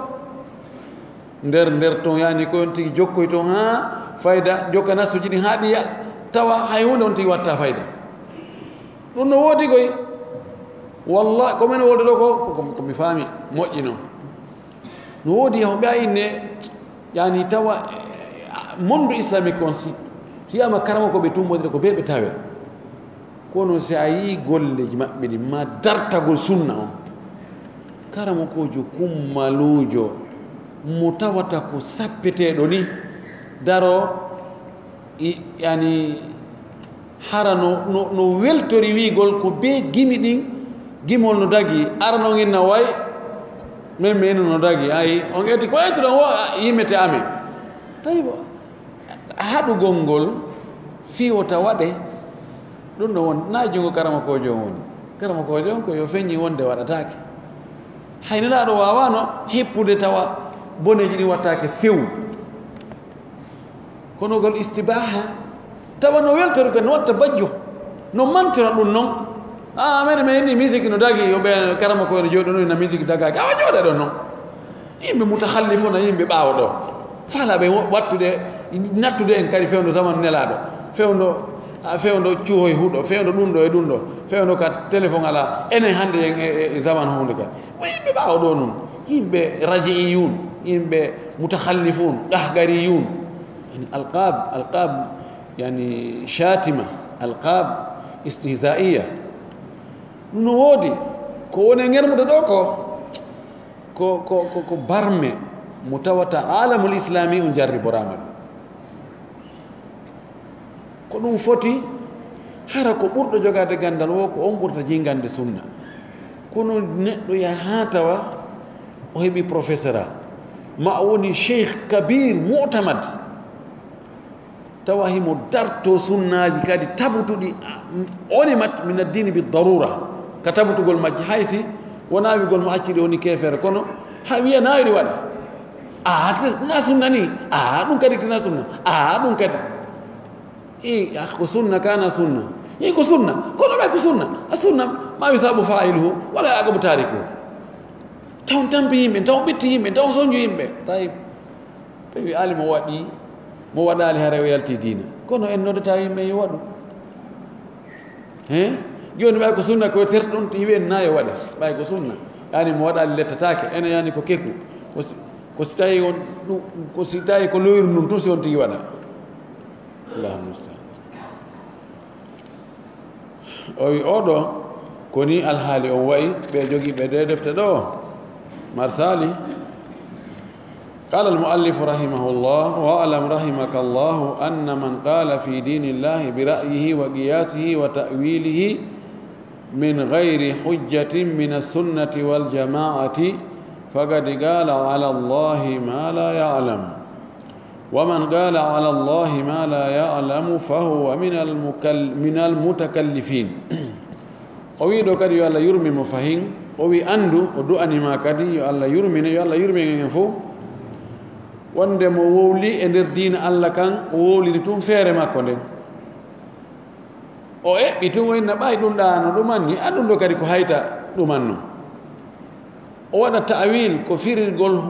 Nder, nder ton, yani ko on tigi jokkoy ton haa fayda, jokka nasuuji ɗin haa ɗi ya-, tawa hay huunde on tigi watta fayda. Ɗum no woodi koy. Wallah, ko men wolde ɗo ko, ko, ko, ko mi faami, moƴƴi non. No woodi yahuɓe a inne, yani tawa, eh, monde islamique on si, si wiyama karamoko ɓe tumbodira ko ɓe ɓe tawe. Kono si a yii golleji maɓɓe ɗin, ma dartagol sunna on, karamokoojo kummaluujo mo tawata ko sappeteeɗo ni, daro, i, yani, hara no, no, no weltori wiigol ko bee gimi ɗin, gimol no dagi, ara non inna way, men men no dagi, ayi, on eti ko eti ɗon wo, a, yimete amen. Tawi bo, haɗugol ngol fii wota waɗe, ɗum ɗo won, na junngo karamokoojo on woni. Karamokoojo on ko yo feññi wonde waɗataake. Hay Nelaaɗo waawaano hippude tawa boneeji ɗin wattaake few. Kono ngol istibaaha, tawa no weltori ko no watta bajjo, no mantora ɗum non. A, amen, men ni musique no dagi, yo ɓe karamokoojo jooɗo no na musique dagaaki. Awa jooɗa ɗon non. Yimɓe mutakhallifuna, yimɓe ɓaawo ɗo. Faalaaɓe wo-, wattude, nattude en kadi fewndo zamanu Nelaaɗo. Fewndo, a, fewndo cuhoy huɗo, fewndo ɗum ɗo e ɗum ɗo, fewndo ka téléphone alaa. Enen hannde en e, e, e zamanu huunde ka. Ko yimɓe ɓaawo ɗo nun. Yimɓe raji'iyun, yimɓe mutakhallifun, qahqariyun. Yani alqab, alqab, yani shatima, alqab istihzaiya. No woodi ko woni e ŋermude ɗo ko. Ko, ko, ko, ko barme mo tawata alamul islami on jarriboraama ɗum. Ko ɗum foti, hara ko ɓurɗo jogaade ganndal wo, ko on ɓurta jingande sunna. Kono neɗɗo yaha tawa o heɓi professora, ma o woni cheikh kabir mu'tamad. Tawa himo darto sunnaaji kadi tabutuɗi, a, ulimat min ad-dini bi darura, ka tabutugol majji, hay si wonaa wi'ugol mo acci ɗi woni keefeere, kono ha wi'a na ɗi waɗa. A, na sunna ni? A, ɗum kadi tina sunna. A, ɗum kadi. I, a, ko sunna, kana sunna. I, ko sunna. Kono ɓay ko sunna. A sunna, ma yusabu fa'iluhu, wala yu'aqabu tarikuhu. Taw tampi yimɓe, taw ɓitti yimɓe, taw sonju yimɓe. Tawi. Tawi ali mo waɗi, mo waɗaali haray o yalti diina. Kono en noddata yimɓe yo waɗu. He? Jooni ɓay ko sunna ko terɗe ɗon, to yiwi en na yo waɗe. Ɓay ko sunna. Yani mo waɗaali lettataake. Ene yani ko keku. Ko si, ko si tawi on, ɗum, ko si tawi ko loyru ndun tun si on tigi waɗa. Allahu musta'an. O wi, "Oɗo, ko ni alhaali on wa'i, ɓe jogi ɓe ɗe defte ɗo?" Marsaali, قال المؤلف رحمه الله: واعلم رحمك الله أن من قال في دين الله برأيه وقياسه وتأويله من غير حجة من السنة والجماعة فقد قال على الله ما لا يعلم. ومن قال على الله ما لا يعلم فهو من المكل-، من المتكلفين. O wi'i ɗo kadi yo Allah yurmin mo fahin. O wi'i anndu, o du'anii ma kadi yo Allah yurmine, yo Allah yurmin en fow. Wonde mo wowli e nder diina Allah kan, o wowliri tun feere makko nden. O eɓɓi tun o inna ɓay ɗun ɗa no ɗumanni, a ɗun ɗo kadi ko hayta ɗumanno. O waɗa ta'wil ko firirgol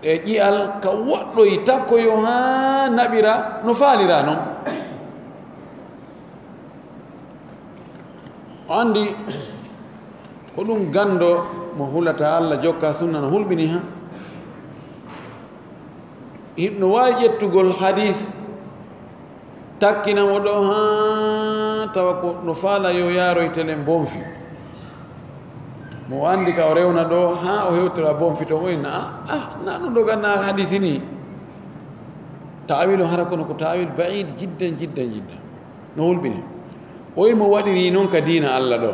e ƴi'al ka woɗɗoy takkoyo haa naɓira no faalira non. O anndi ko ɗun ganndo mo hulata Allah jokka sunna no hulɓini ha. Hino waawi ƴettugol hadiis takkina mo ɗo haa tawa ko no faala yo yaaroy telen bonfi. Mo anndi ka o rewna ɗo haa o hewtora bonfi to o inna, "Ah, ah, na ɗun ɗo ganna hadiisi ni." Ta'awil on hara kono ko ta'awil ba'id jiddan, jiddan, jiddan. No hulɓini. O wi'i mo waɗiri non ka diina Allah ɗo.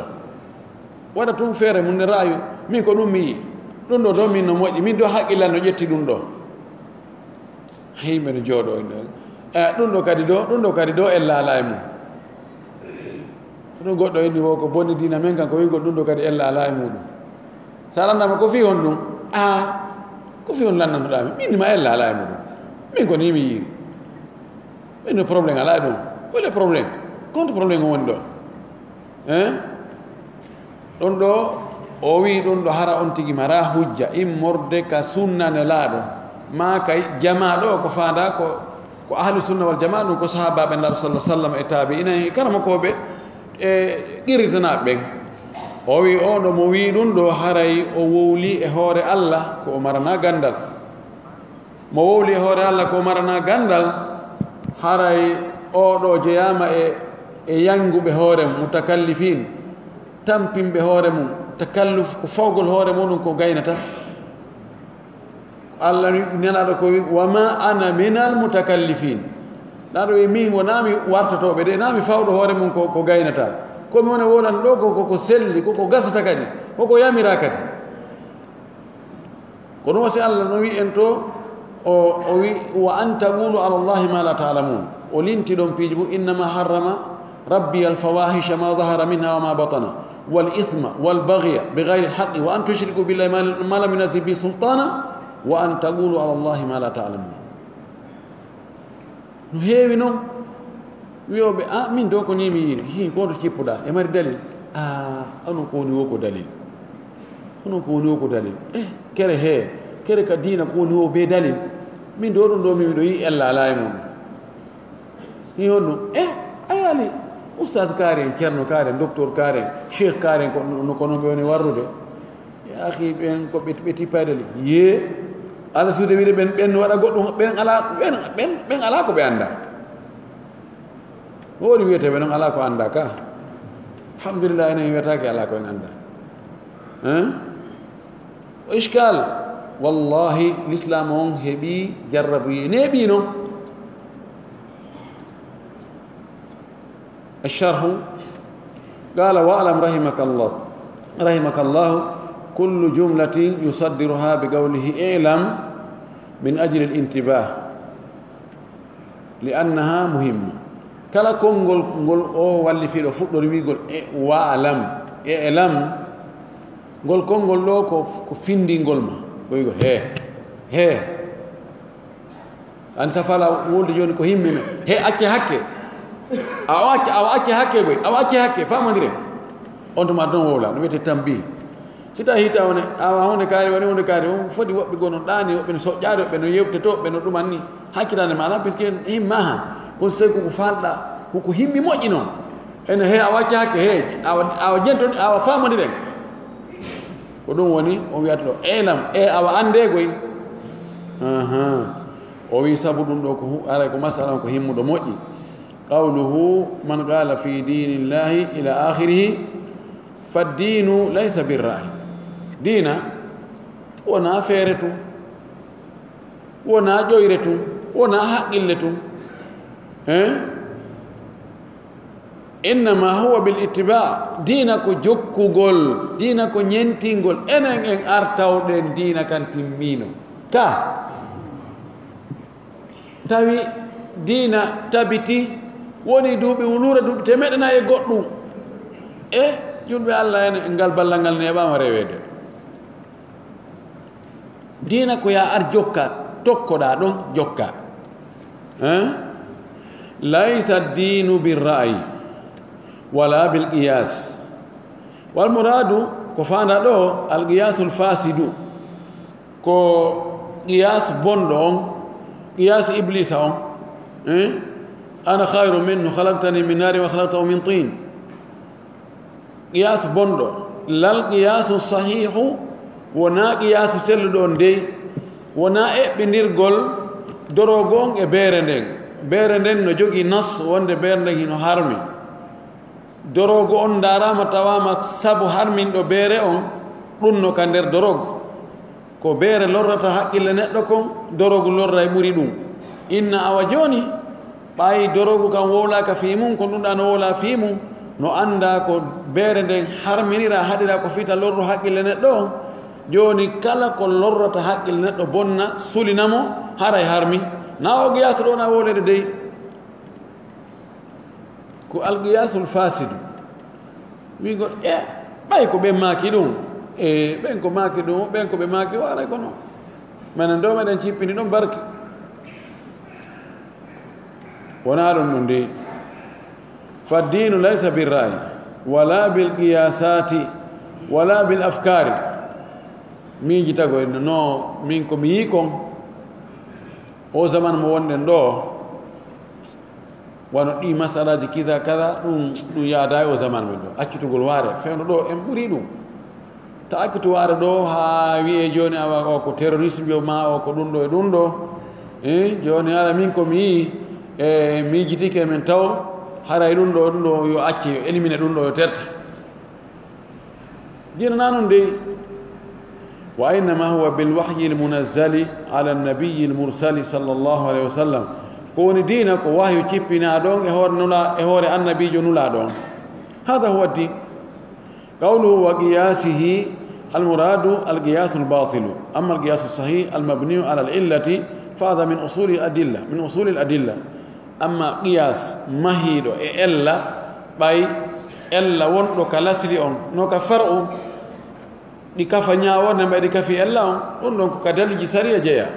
Waɗa tun feere mun ne ra'ayu. Min ko ɗun mi yi'i. Ɗun ɗo ɗo min no moƴƴi. Min ɗo haqqillan no ƴetti ɗun ɗo. Yimɓe no jooɗo en ɗon. Eh, ɗun ɗo kadi ɗo, ɗun ɗo kadi ɗo ella alaa e mun. Ko ɗun goɗɗo inni wo ko bonni diina men kan ko wi'ugol ɗun ɗo kadi ella alaa e muɗum. Sa lannama ko fii honɗun? Ah, ko fii honɗun lannanoɗaa mi? Min ma ella alaa e muɗum. Min ko ni mi yi'iri. Min no problème alaa e ɗun. Ko le problème? Konto problème on woni ɗo? Hein? Ɗon ɗo, o wi'i ɗon ɗo hara on tigi mara hujja immorde ka sunna Nelaaɗo. Maa kay, jamaa ɗoo ko faandaa ko, ko ahlu sunna wal jamaa, ɗun ko sahaabaaɓe Nulaaɗo sallallahu alaihi wasallam e taabi'ina e karamokooɓe e qirritanaaɓe ɓen. O wi'i, on ɗoo mo wi'i ɗun ɗoo, haray o wowlii e hoore Alla ko o maranaa ganndal. Mo wowlii e hoore Alla ko o maranaa ganndal, haray oo ɗoo jeyaama e, e yanguɓe hoore mum, mutakallifiin, tampinɓe hoore mum, takalluf ko fawgol hoore muɗum ko gaynata. Alla wi-, Nelaaɗo ko wi, "Wa ma ana minal mutakallifiin." Nelaaɗo wi, "Min wonaa mi wartotooɓe de, naa mi fawɗo hoore mum ko, ko gaynata. Ko mi woni wowlande ɗoo ko, ko, ko selli, ko, ko gasata kadi, ko, ko yamiraa kadi." Ko ɗum wasi Alla no wi en to, o, o wi, "Wa an taqulu ala Allahi ma la ta'lamun." O linti ɗon piiji mum, "Innama harrama rabbi al fawahisha ma zahara minha wa ma batana, wal ithma wal baghya bi ghayri al haqqi, wa an tushriku billahi ma, ma lam yunazil bihi sultana, wa an taqulu ala Allahi ma la ta'lamun." No heewi non wi'ooɓe, "A, min ɗoo ko nii mi yi'iri." Hii, ko honto cippuɗaa? E mari dalil? A, onon ko woni woo ko dalil. Onon ko woni woo ko dalil. Eh, kere hee, kere ka diina ko woni woo bee dalil. Min ɗoo ɗum ɗoo min miɗo yi'i ella alaa e mum. Hii honɗum? Eh, a yaali. Ustaas kaari en, cerno kaari en, doktor kaari en, sheikh kaari en, ko no, ko non ɓe woni warrude. Yaa akhi, ɓen ko ɓe, ɓe tippayde le. Yee, Alla suude wiide ɓen, ɓen waɗa goɗɗum, ɓen alaa, ɓen, ɓen, ɓen alaa ko ɓe anndaa. Ko woni wiyeteeɓe non alaa ko anndaa ka? Alhamdulillah, enen wiyataake alaa ko en anndaa. Hein? O iskal, wallahi, l'islam on heɓi jarrabuye, neeɓi non. الشرح، قال: واعلم رحمك الله، رحمك الله، كل جملة يصدرها بقوله اعلم من أجل الانتباه، لأنها مهمة. Kala konngol ngol o wallifiiɗo fuɗɗori wi'ugol e wa'lam, e elam, ngol konngol ɗoo ko, ko findingol ma, ko wi'ugol hee, hee. An safala wulde jooni ko himmina. He acce hakke. A o acce, a o acce hakke boy. A o acce hakke. Faamondire. On tuma ɗon wowla. No wi'ete tambi. Si tawi hita wone, awa hunde kaari, woni hunde kaari. On foti woɓɓe gono ɗaani, woɓɓe no soƴƴaade, woɓɓe no yewtoto, woɓɓe no ɗuman ni. Hakkitaande ma lan, puisque himma ha. Kon sey ko ko falɗa, ko ko himmi moƴƴi non. Ene he a wacce hakke he, awa, awa jenton, awa faamodiren. Ko ɗum woni, o wi'ata ɗo, "Elam, e awa annde goy." Ahan. O wi sabu ɗum ɗo ko hu-, aray ko masala on ko himmuɗo moƴƴi. Qawluhu, "Man qala fi dinillahi ila akhirihi, fa dinu laysa birra'i." Diina wona feere tun, wona ƴoyre tun, wona haqqille tun. Hein? Innama huwa bil ittiba. Diina ko jokkugol, diina ko ñentingol. Enen en artawɗen diina kan timmiino. Ka tawi diina tabiti woni duuɓi wuluure, duuɓi teemeɗɗe nayi e goɗɗum. E julɓe Allah en, ngal ballal ngal neeɓaama reweede. Diina ko yaa ar jokka, tokkoɗaa ɗon, jokka. Hein? Laysa diinu bir ra'yi, wala bil qiyas. Wal muradu, ko faanda ɗo, al qiyasul fasidu. Ko qiyas bonɗo on, qiyas iblisa on. Hein? Ana khayrun minhu, khalaqtani min narin wa khalaqtahu min tin. Qiyaas bonɗo, lal qiyaasu sahiihu, wonaa qiyaasu selluɗo on dey, wonaa eɓɓindirgol doroogu on e beere nden. Beere nden no jogii nas wonde beere nden hino harmi. Doroogu on ndaaraama tawaama sabu harminɗo beere on, ɗun no ka nder doroogu. Ko beere lorrata haqqille neɗɗo kon, doroogu lorray ɓuri ɗun. Inna awa jooni, ɓay doroogu kan wowlaaka fii mun, ko ɗun ɗaa no wowlaa fii mun, no anndaa ko beere nden harminiraa, haɗiraa ko fita lorru haqqille neɗɗo on. Jooni kala ko lorrata haqqille neɗɗo bonna, sulina mo, haray harmi. Naa o qiyaasu ɗoo na wowleede dey. Ko alqiyaasul faasidu. Wi'ugol, e, ɓay ko ɓen maaki ɗun, e, ɓen ko maaki ɗun, ɓen ko ɓe maaki, waaray kono. Menen ɗoo meɗen cippini ɗon barki. Wonaa ɗun ɗun de. Faddiinu laysa birra'i, wala bil qiyasaati, wala bil afkaari. Miijitagol no, min ko mi yi'i kon, O zaman mo wonɗen ɗoo, wano ɗii masalaaji kiza kaza, ɗum, ɗum yaadaa e o zaman men ɗoo. Accitugol waare, fewndo ɗoo, en ɓurii ɗum. Ta accitu waare ɗoo, haa wi'ee jooni awa o ko terrorisme yo maa o ko ɗum ɗoo e ɗum ɗoo. Eh, jooni hara min ko mi yi'i, e miijitike men taw, haray ɗum ɗoo, ɗum ɗoo yo acce, yo éliminer ɗum ɗoo, yo terte. Diina na non dey. Wa innama huwa bil wahyil munazzali ala nabiyil mursali sallallahu alayhi wa sallam. Ko woni diina ko wahyu cippinaa ɗon e hoore nula-, e hoore annabiijo nulaa ɗon. Hada huwa din. Qawluhu wa qiyasihi al muradu al qiyasul batilu. Amma al qiyasu sahih al mabniyu ala al illati fa hada min usuli adilla, min usuli al adilla. Amma qiyas mahiiɗo e ella, ɓay ella wonɗo ka lasli on, no ka far'u, ɗi kafa ñaaworde, ɓay ɗi kafi ella on, ɗun ɗon ko ka dalilji sariya jeyaa.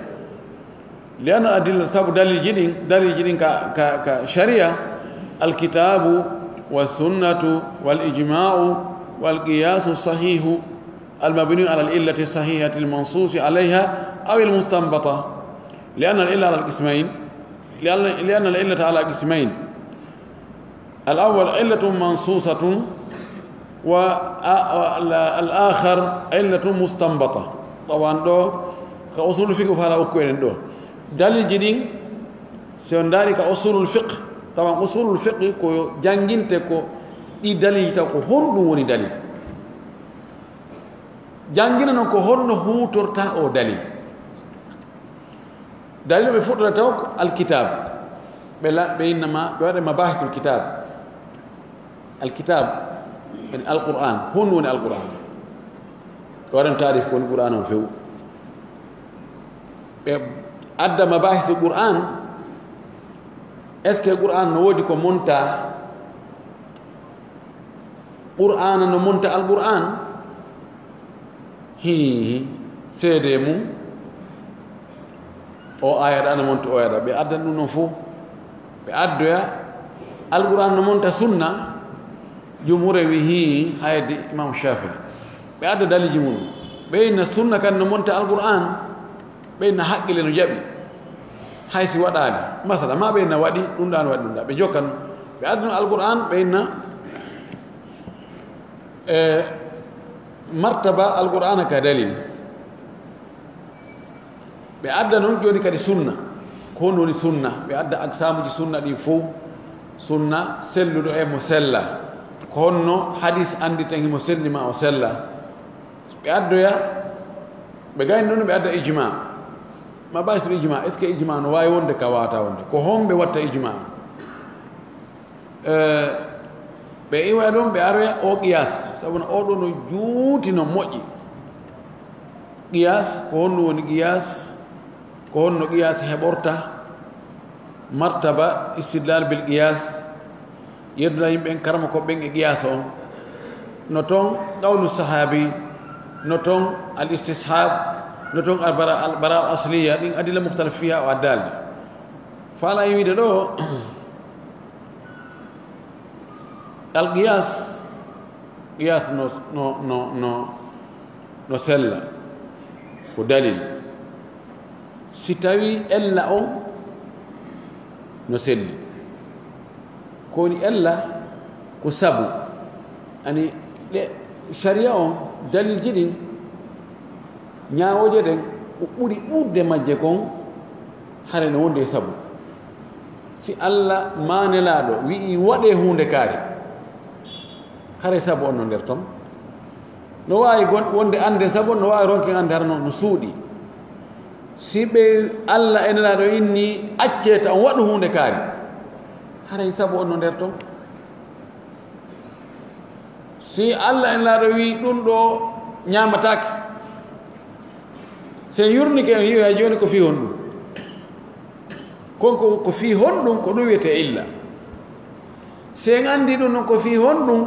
Li anna adilla, sabu dalilji ɗin, dalilji ɗin ka, ka, ka sariya, alkitabu wa sunnatu wal ijma'u wal qiyasu sahihu al mabni ala al illati sahihati al mansusi alayha aw al mustanbata. Li anna al illa ala al qismayn. لأن، لأن العلة على قسمين. الأول علة منصوصة، و، آ، آ، الآخر علة مستنبطة. Tawan ɗoo, ka usul fiqh fala okku enen ɗoo. Dalilji ɗin, si on ndaari ka usulul fiqh, tawan usulul fiqh ko janginte ko ɗi dalilji taw ko honɗum woni dalil. Jangina non ko honno huutorta o dalil. Dalil ɓe fuɗɗata taw ko alkitab. Ɓe la-, ɓe inna ma, ɓe waɗa mabahisul kitab. Alkitab, en alquran. Honno woni alquran? Ɓe waɗan taarif ko woni quran on few. Ɓe adda mabahisul quran. Est-ce que quran no woodi ko monta? Qur'aana no monta Alqur'aan? Hii, hii. Seedee mun, o aaya ɗa no monta, o aaya ɗa. Ɓe addan ɗum non fof. Ɓe addoya Alqur'aan no monta sunna. Jumhuure wi hii, haydi Imam Shaafi'i. Ɓe adda dalilji mun. Ɓe inna sunna kan no monta Alqur'aan. Ɓe na haqqille no jaɓi, hay si waɗaali. Masala, ma ɓe na waɗi ɗum ɗan, waɗi ɗum ɗan. Ɓe jokkan, ɓe adduna Alqur'aan, ɓe na, e, martaba Alqur'aana ka dalil. Ɓe adda non jooni kadi sunna. Ko honɗum woni sunna? Ɓe adda aksaamuji sunna ɗin fow. Sunna selluɗo e mo sella. Ko honno hadis annditen himo selli ma o sella? Ɓe addoya, ɓe gayni ɗum, ɓe adda ijma. Ma ɓay so ijma, est-ce que ijma no waawi wonde ka waata wonde? Ko honɓe watta ijma? Eh, ɓe iwa ɗon, ɓe aroya o qiyas, sabu no o ɗo no juuti, no moƴƴi. Qiyas, ko honɗum woni qiyas? Ko honno qiyaas heɓorta? Martaba istidlal bil qiyaas, yedduna yimɓe ɓen, karama ko ɓen e qiyaas on. No ton qawlu sahabi, no ton al istishab, no ton al bara, al bara al asliya, ɗin adilla mukhtalif fiha o addalde. Faala e wiide ɗo, al qiyaas, qiyaas no, no, no, no, no sella, ko dalil. Si tawii ella on no selli, ko woni ella? Ko sabu. Ani ɗe sariya on, dalilji ɗin, ñaawooje ɗen, ko ɓuri ɗuuɗde majje kon, hare no wonde e sabu. Si Alla maa Nelaaɗo wi'ii waɗee huunde kaari, haray sabu on no nder ton. No waawi gon-, wonde annde sabu on, no waawi ronken annde hara no, no suuɗi. Si ɓe Alla e Nelaaɗo inni accee ta on waɗu huunde kaari, haray sabu on no nder ton. Si Alla e Nelaaɗo wi'i ɗun ɗoo ñaamataake, si en yurnike en yi'oya jooni ko fii honɗun. Kon ko, ko fii honɗun, ko ɗun wi'etee illa. Si en anndi ɗun non ko fii honɗun,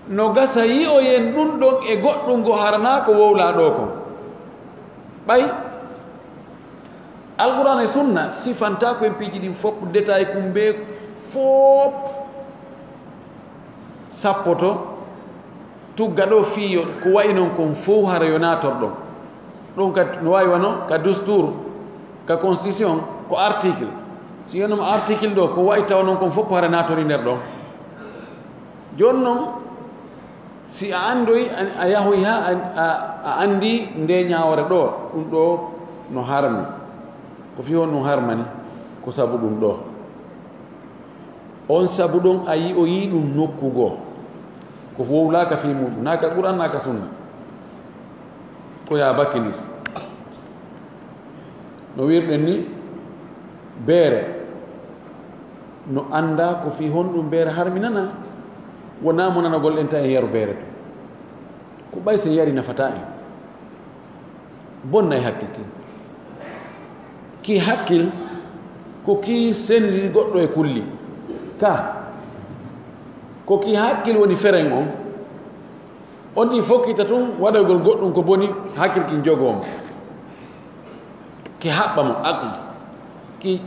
no gasa yi'oyen ɗun ɗon e goɗɗun goo hara naa ko wowlaa ɗoo kon. Ɓay Alqur'aan e sunna sifantaako en piiji ɗin fow, détail kun bee fow sappoto, tugga ɗoo fii yo ko wa'i non kon fow hara yo naator ɗon. Ɗon ka, no waawi wano ka dustur, Ka constitution ko article. Si wiyii non article ɗoo, ko wa'i tawa non kon fof hara naatorii nder ɗon. Jooni non, si a anndoyi, a, a yahoyi haa a, a, a anndii ndee ñaawoore ɗoo, ɗun ɗoo no harmi. Ko fii honɗun harmani? Ko sabu ɗun ɗoo. On sabu ɗon a yi'oyii ɗun nokku goo. Ko wowlaaka fii muuɗun, naa ka Qur'aan, naa ka Sunna. Ko yaa bakkindir. No wi'irɗen ni, beere. No anndaa ko fii honɗun beere harminanaa. Wonaa mo nanagol en tan en yaru beere tun. Ko ɓay si en yarii nafataa en. Bonnay hakkil kin. Ki hakkil ko ki sendiri goɗɗo e kulli. Ka. Ko ki hakkil woni feren on. On ɗin fokkita tun waɗagol goɗɗun ko boni, hakkil kin jogoo mo. Ki haɓɓa mo, aql. Ki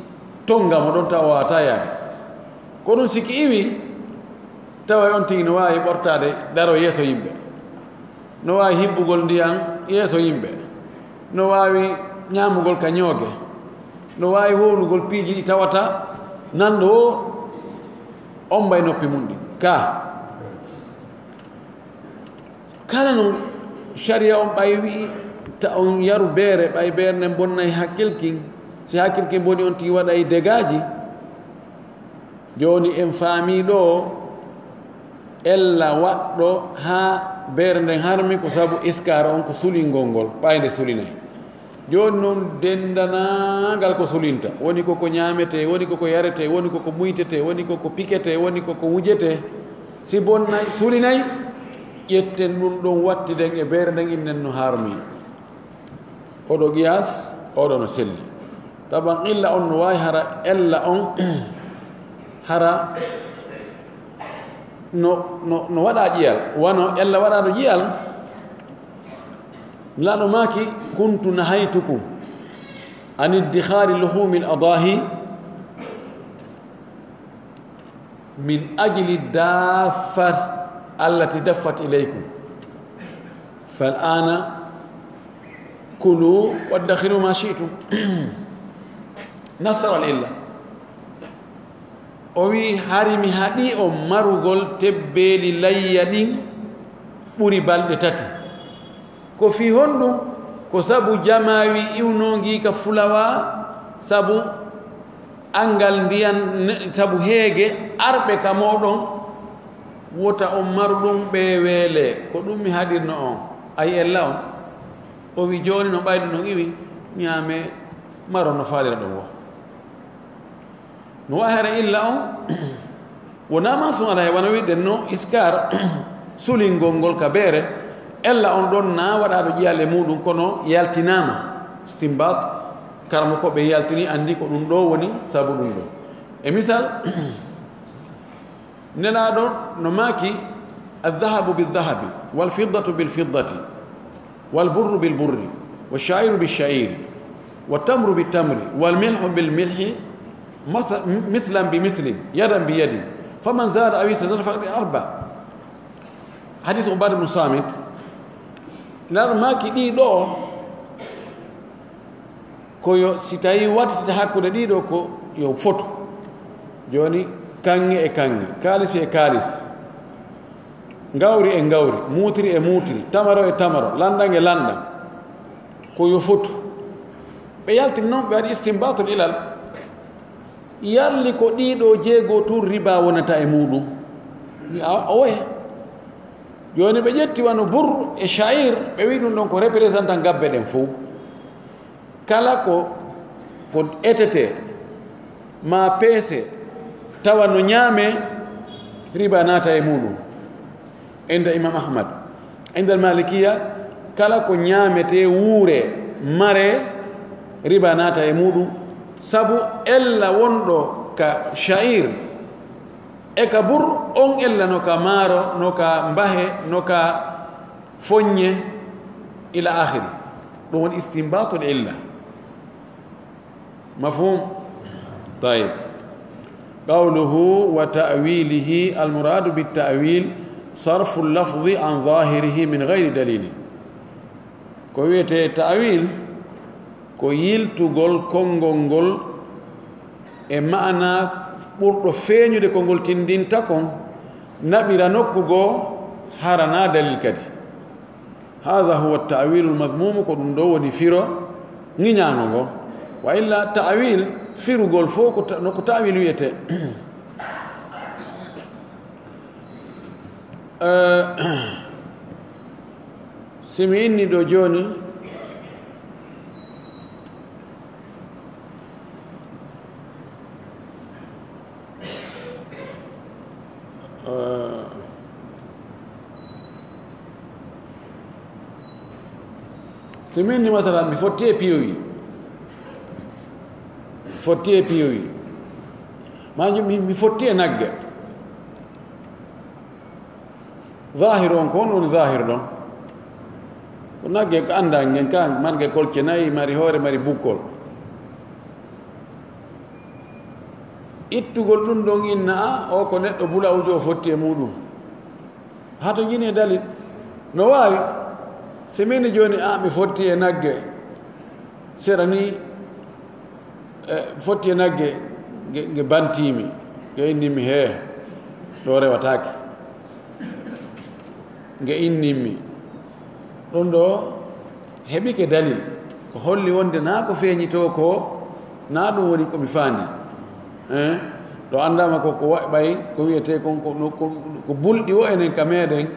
tonga mo ɗon tawa waawataa yaade. Ko ɗun si ki iwii, taway on tigi no waawi ɓortaade, daroo yeeso yimɓe. No waawi hibbugol ndiyan yeeso yimɓe. No waawi ñaamugol ka ñooge. No waawi wowlugol piiji ɗi tawata nanɗo o ombay noppi mun ɗin. Ka. Kala non, sariya on ɓay wi'i, ta on yaru beere, ɓay beere nden bonnay hakkil kin. Si hakkil kin boni, on tigi waɗay degaaji. Jooni en faamii ɗoo ella waɗɗo haa beere nden harmi ko sabu iskaar on ko sulingol ngol, ɓay nde sulinay. Jooni non denndaangal ko sulinta, woni ko ko ñaametee, woni ko ko yaretee, woni ko ko muytetee, woni ko ko piketee, woni ko ko wujetee. Si bonnay, sulinay, ƴetten ɗun ɗon wattiden e beere nden, innen no harmi. Oɗo qiyaas, oɗo no selli. Taban illa on no waawi hara, ella on hara no, no, no waɗa ƴiyal. Wano ella waɗaaɗo ƴiyal, Nelaaɗo maaki, "Kuntu nahaytukum an iddikhari luhumil adahi." من أجل الدافة التي دفت إليكم. فالآن كلوا وادخروا ما شئتم. نصر العلة. O wi'i, "Hari mi haɗi on marugol tebbeeli layya ɗin ɓuri balɗe tati." Ko fii honɗun? Ko sabu jamaawi iwnoo ngii ka fulawaa, sabu anngal ndiyan ne-, sabu heege arɓe ka mooɗon, wota on maru ɗun ɓe weelee. Ko ɗun mi haɗirno on. Ayi ella on? O wi'i, "Jooni no ɓayluɗon iwi, ñaamee, maron no faaliraɗon woo." No wa'i hara illa on, wonaa ma sun alaa, wano wi'uɗen no iskaar, sulingol ngol ka beere, ella on ɗon na waɗaaɗo ƴiyal e muuɗun, kono yaltinaama. Istinbaat, karamokooɓe yaltini, anndi ko ɗun ɗoo woni sabu ɗun ɗoo. E misal, Nelaaɗo no maaki, "الذهب بالذهب، والفضة بالفضة، والبر بالبر، والشعير بالشعير، والتمر بالتمر، والملح بالملح، مث-، مثلا بمثل، يدا بيد، فمن زاد أو استزاد فقد أربى." Hadiis Ubaada ibn Saamit, Nelaaɗo maaki ɗii ɗoo, ko yo, si tawii wattitde hakkunde ɗii ɗoo, ko yo fotu. Jooni, kaŋŋe e kaŋŋe, kaalisi e kaalisi, ngawri e ngawri, muutiri e muutiri, tamaro e tamaro, lanɗan e lanɗan, ko yo fotu. Ɓe yaltini non, ɓe waɗi istinbaatul ilal. Yalli ko ɗii ɗoo jeego tun riba wonata e muuɗun? A, owe. Jooni ɓe ƴetti wano bur e sha'ir, ɓe wi'i ɗun ɗon ko représentant gabbe ɗen fow. Kala ko, ko etetee, maa peese, tawa no ñaamee, riba naata e muuɗun. Inda Imam Ahmad. Inda al-Malikiya, kala ko ñaametee, wuuree, maree, riba naata e muuɗun. Sabu ella wonɗo ka sha'ir e ka bur, on ella no ka maaro, no ka mbahe, no ka foññe, ila akhiri. Ɗun woni istinbatul illa. مفهوم؟ طيب. قوله وتأويله، المراد بالتأويل صرف اللفظ عن ظاهره من غير دليل. Ko wi'etee ta'wil, Ko yiltugol konngol ngol e ma'ana ɓurɗo feeñude ko ngol tinndinta kon, naɓira nokku goo, hara naa dalil kadi. Haadha huwa ta'wiilul madhmuumu, ko ɗum ɗoo woni firo ŋiñaango ngo. Wa illa ta'wiil, firugol fof ko ta-, no ko ta'wiil wi'etee. Eh, si mi inni ɗo jooni, eh, si mi inni, masalan, mi fotti e piyowi, fotti e piyowi, maa mi, mi fotti e nagge. Zaahiru on, ko honɗun woni zaahiru ɗon? Ko nagge ko anndaa ngen, ka marge kolce nayi, mari hoore, mari bukkol. Ittugol ɗun ɗon inna, a, o ko neɗɗo bulawujo, o fotti e muɗum. Haa to njini e dalil. No waawi. Si min jooni, a, mi fotti e nagge. Sera ni, e, fotti e nagge, nge, nge bantiimi, nge innimi hee, ɗo rewataake. Nge innimi. Ɗun ɗoo heɓike dalil. Ko holli wonde naa ko feeñitoo ko, naa ɗun woni ko mi faandi. Eh? Ɗo anndaama ko, ko wa-, ɓay, ko wi'etee kon, ko, ko, ko bulɗi o enen ka meɗen,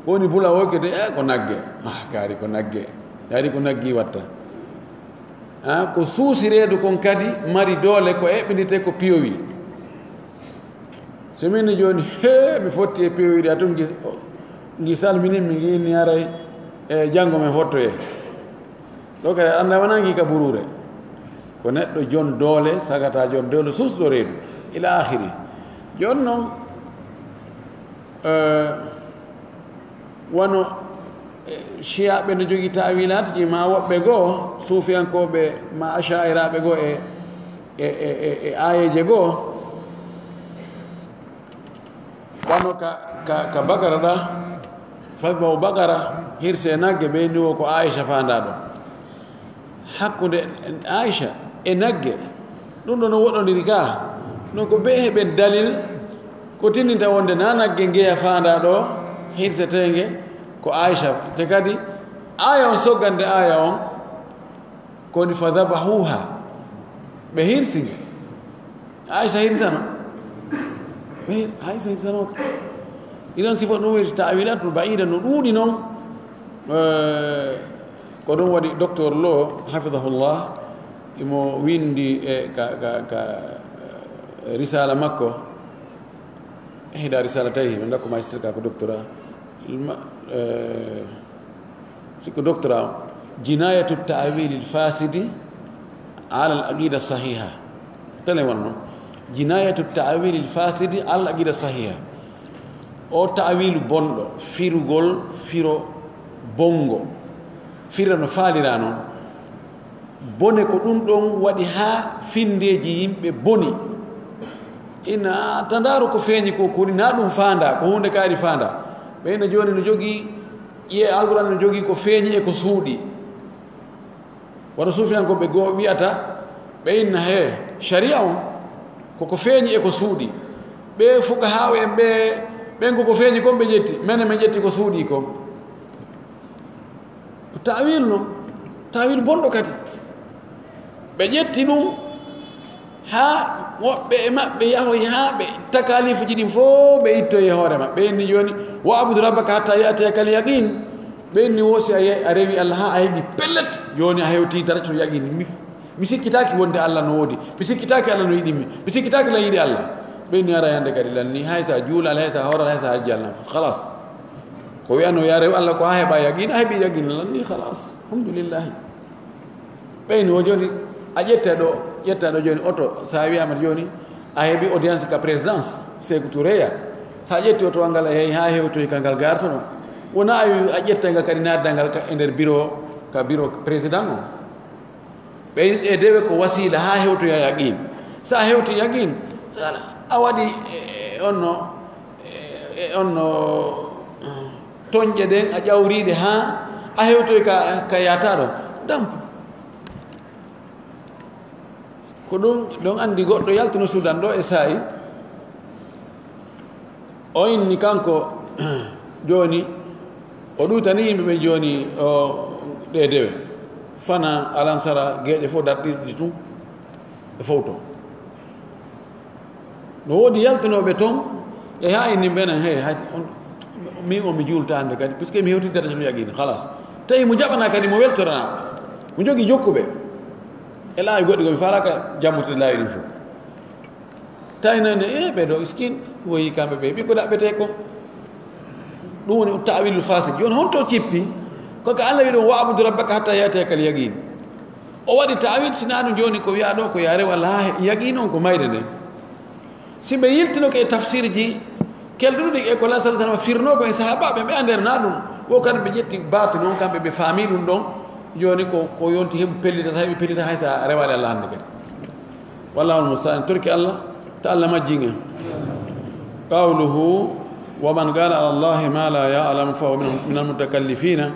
ko woni bula o kede, eh, ko nagge. Ah, kaari ko nagge. Kaari ko naggi watta. Ah, ko suusi reedu kon kadi mari doole ko eɓɓindirtee ko piyowi. So min ni jooni, hee, mi fotti e piyowi ɗi, a tun ngi, ngi salmini mi, ngi inni haray, e janngo men fottoyee. Ɗo kadi anndaa wonaa ngi ka buruure. Ko neɗɗo jon doole, sagata jon doole, suusɗo reedu, ila aakhiri. Jooni non, eh, Wano, eh, Shiyaaɓe no jogii ta'wiilaatuuji, maa woɓɓe goo, suufiyankooɓe, maa Asha'iraaɓe goo e, e, e, e, e aayeeje goo. Wano ka, ka, ka Bakara ɗa, fadbahu bakara, hirsee nagge, ɓe inni wo ko Aisha faandaa ɗon. Hakkunde Aisha e nagge, ɗun ɗoo no woɗɗondiri ka. Non ko bee heɓen dalil ko tinndinta wonde naa nagge ngeya faandaa ɗoo, hirseteenge ko Aisha. Te kadi, aaya on, soggande aaya on, ko woni, "Fadhabahuha." Ɓe hirsi nge. Aisha hirsano. Ɓe, Aisha hirsano ka. Idan sifa ɗun woni ta'wilatul ba'ida no ɗuuɗi non. Eh, ko ɗun waɗi Docteur Lo, hafidahullah, imo winndi e ka, ka, ka, eh, risala makko, ihda risalatayhi, ɓe ngakku magistrat ka ko doctorat. Ma-, eh, Si ko doctorat on, jinayatu ta'wilil fasidi ala al aqida sahiha. Tele wonno. Jinayatu ta'wilil fasidi ala al aqida sahiha. O ta'wilu bonɗo, firugol, firo bongo. Fira no faalira non. Bone ko ɗun ɗon waɗi haa findeeji yimɓe boni. Ina tandaro ko feeñi ko, ko woni na ɗun faanda, ko hunde kaari faanda. Ɓe ina jooni no jogii Ƴi'e Alqur'aana no jogii ko feeñi e ko suuɗi. Wano suufiyankooɓe goo wi'ata, ɓe inna, hee, shari'a on ko ko feeñi e ko suuɗi. Ɓe fuqahaa'u en ɓe, ɓen ko ko feeñi kon ɓe ƴetti, menen men ƴetti ko suuɗi kon. Ko ta'wil non, ta'wil bonɗo kadi. Ɓe ƴetti ɗun, haa woɓɓe e maɓɓe yahoyi haa ɓe, takalifuuji ɗin fow ɓe ittoyi e hoore maɓɓe. Ɓe inni jooni, "Wa'bud rabbaka hatta ya'tiyakal yaqin." Ɓe inni, "Wo si a ye-, a rewi Allah haa a heɓi pellet, jooni a hewti daraja to yaqin. Mi, mi sikkitaaki wonde Allah no woodi. Mi sikkitaaki Allah no yiɗi mi. Mi sikkitaaki lan yiɗi Allah." Ɓe inni, "Ara hannde kadi lan ni, hay sa juulal, hay sa horal, hay sa hajjal nan, khalas." Ko wi'ano, "Ya rew Allah ko haa heɓa yaqin, a heɓi yaqin lan ni, khalas. Alhamdulillahi." Ɓeyni wo jooni, a ƴetta ɗo, ƴetta ɗo jooni oto, so a wiyaama jooni, a heɓi audience ka présidence, Sékou Touré ya. So a ƴetti oto ngal, a yehi haa hewtoyi ka ngal gartono. Wona a wi a ƴetta ngal kadi naatda ngal ka, e nder bureau, ka bureau président o. Ɓe, e dewe ko wasiila haa hewtoya yaqin. So a hewti yaqin, a waɗi, e, e, on no, e, e, on no, toñƴe ɗen, a ƴawriiɗe haa a hewtoyi ka, ka yaataaɗo. Dampu. Ko ɗum, ɗon anndi goɗɗo yaltuno Sudan ɗo e saa'i, o inni kanko jooni, o ɗuutani yimɓe ɓen jooni, o, ɗee dewe. Fana alansara geeƴe fof darɗirɗi tun e fowto. No woodi yaltunooɓe ton, e haa inni mbenan, hey, hay, on, min on mi juulta hannde kadi, puisque mi hewtidata so mi yaqiino, halas. Tawi mo jaɓana kadi, mo weltorana, mo jogii jokkuɓe. E laawi goɗɗi ko mi faalaaka jammutude laawi ɗin fof. Tawi no ne, e ɓee ɗoo iskin, woyi kamɓe ɓe, ɓikko ɗaɓɓetee kon. Ɗum woni ta'wilul fasid. Jooni honto cippi? Ko ka Allah wi'i ɗum, "Wa'budu rabbaka hatta ya'tiyakal yaqin." O waɗi ta'wil, sinaa ɗum jooni ko wi'aa ɗoo ko yaare walla haa yaqin on ko mayde nden. Si ɓe yiltinoke e tafsirji, kelɗuɗi e ko Allah sallallahu alaihi wasallam firnoo ko e sahaabaaɓe ɓe anndere naa ɗum. Wo kamɓe ɓe ƴetti baatu non, kamɓe ɓe faami ɗum ɗon. Jooni ko, ko yonti heɓu pellita, tawi ɓe pellita hay sa rewaali Allah hannde kadi. Wallahul musta'an. Torki Allah, ta Allah majjin en. Qawluhu, "Wa man qala ala Allahi ma la ya'lam fa huwa min, min al-mutakallifina,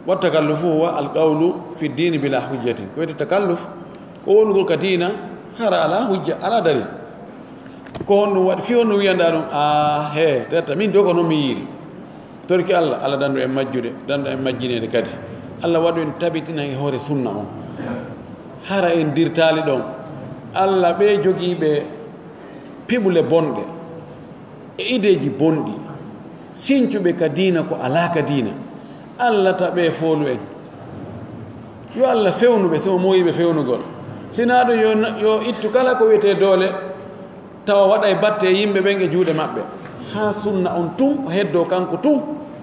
wa takallufu huwa al-qawlu fi dini bila hujjatin." Ko wiyete takalluf, ko wonugol ka diina, hara ala hujja, ala dalil. Ko honɗum waɗi, fii honɗum wiyanɗaa ɗum, a, he, tetta, min do ko non mi yiiri. Torki Allah, Allah dandu en majjude, dandu en majjineede kadi. Allah waɗu en tabitina e hoore sunna on. Hara en dirtaali ɗon. Allah ɓe jogiiɓe piɓule bonɗe e ideeji bonɗi, sincuɓe ka diina ko alaa ka diina. Allah ta ɓe foolu en. Yo Allah fewnu ɓe, si o mooyi ɓe fewnugol. Sinaa ɗum, yo, yo ittu kala ko wiyetee doole, tawa waɗay batte e yimɓe ɓen e juuɗe maɓɓe. Haa sunna on tun, o heddoo kanko tun,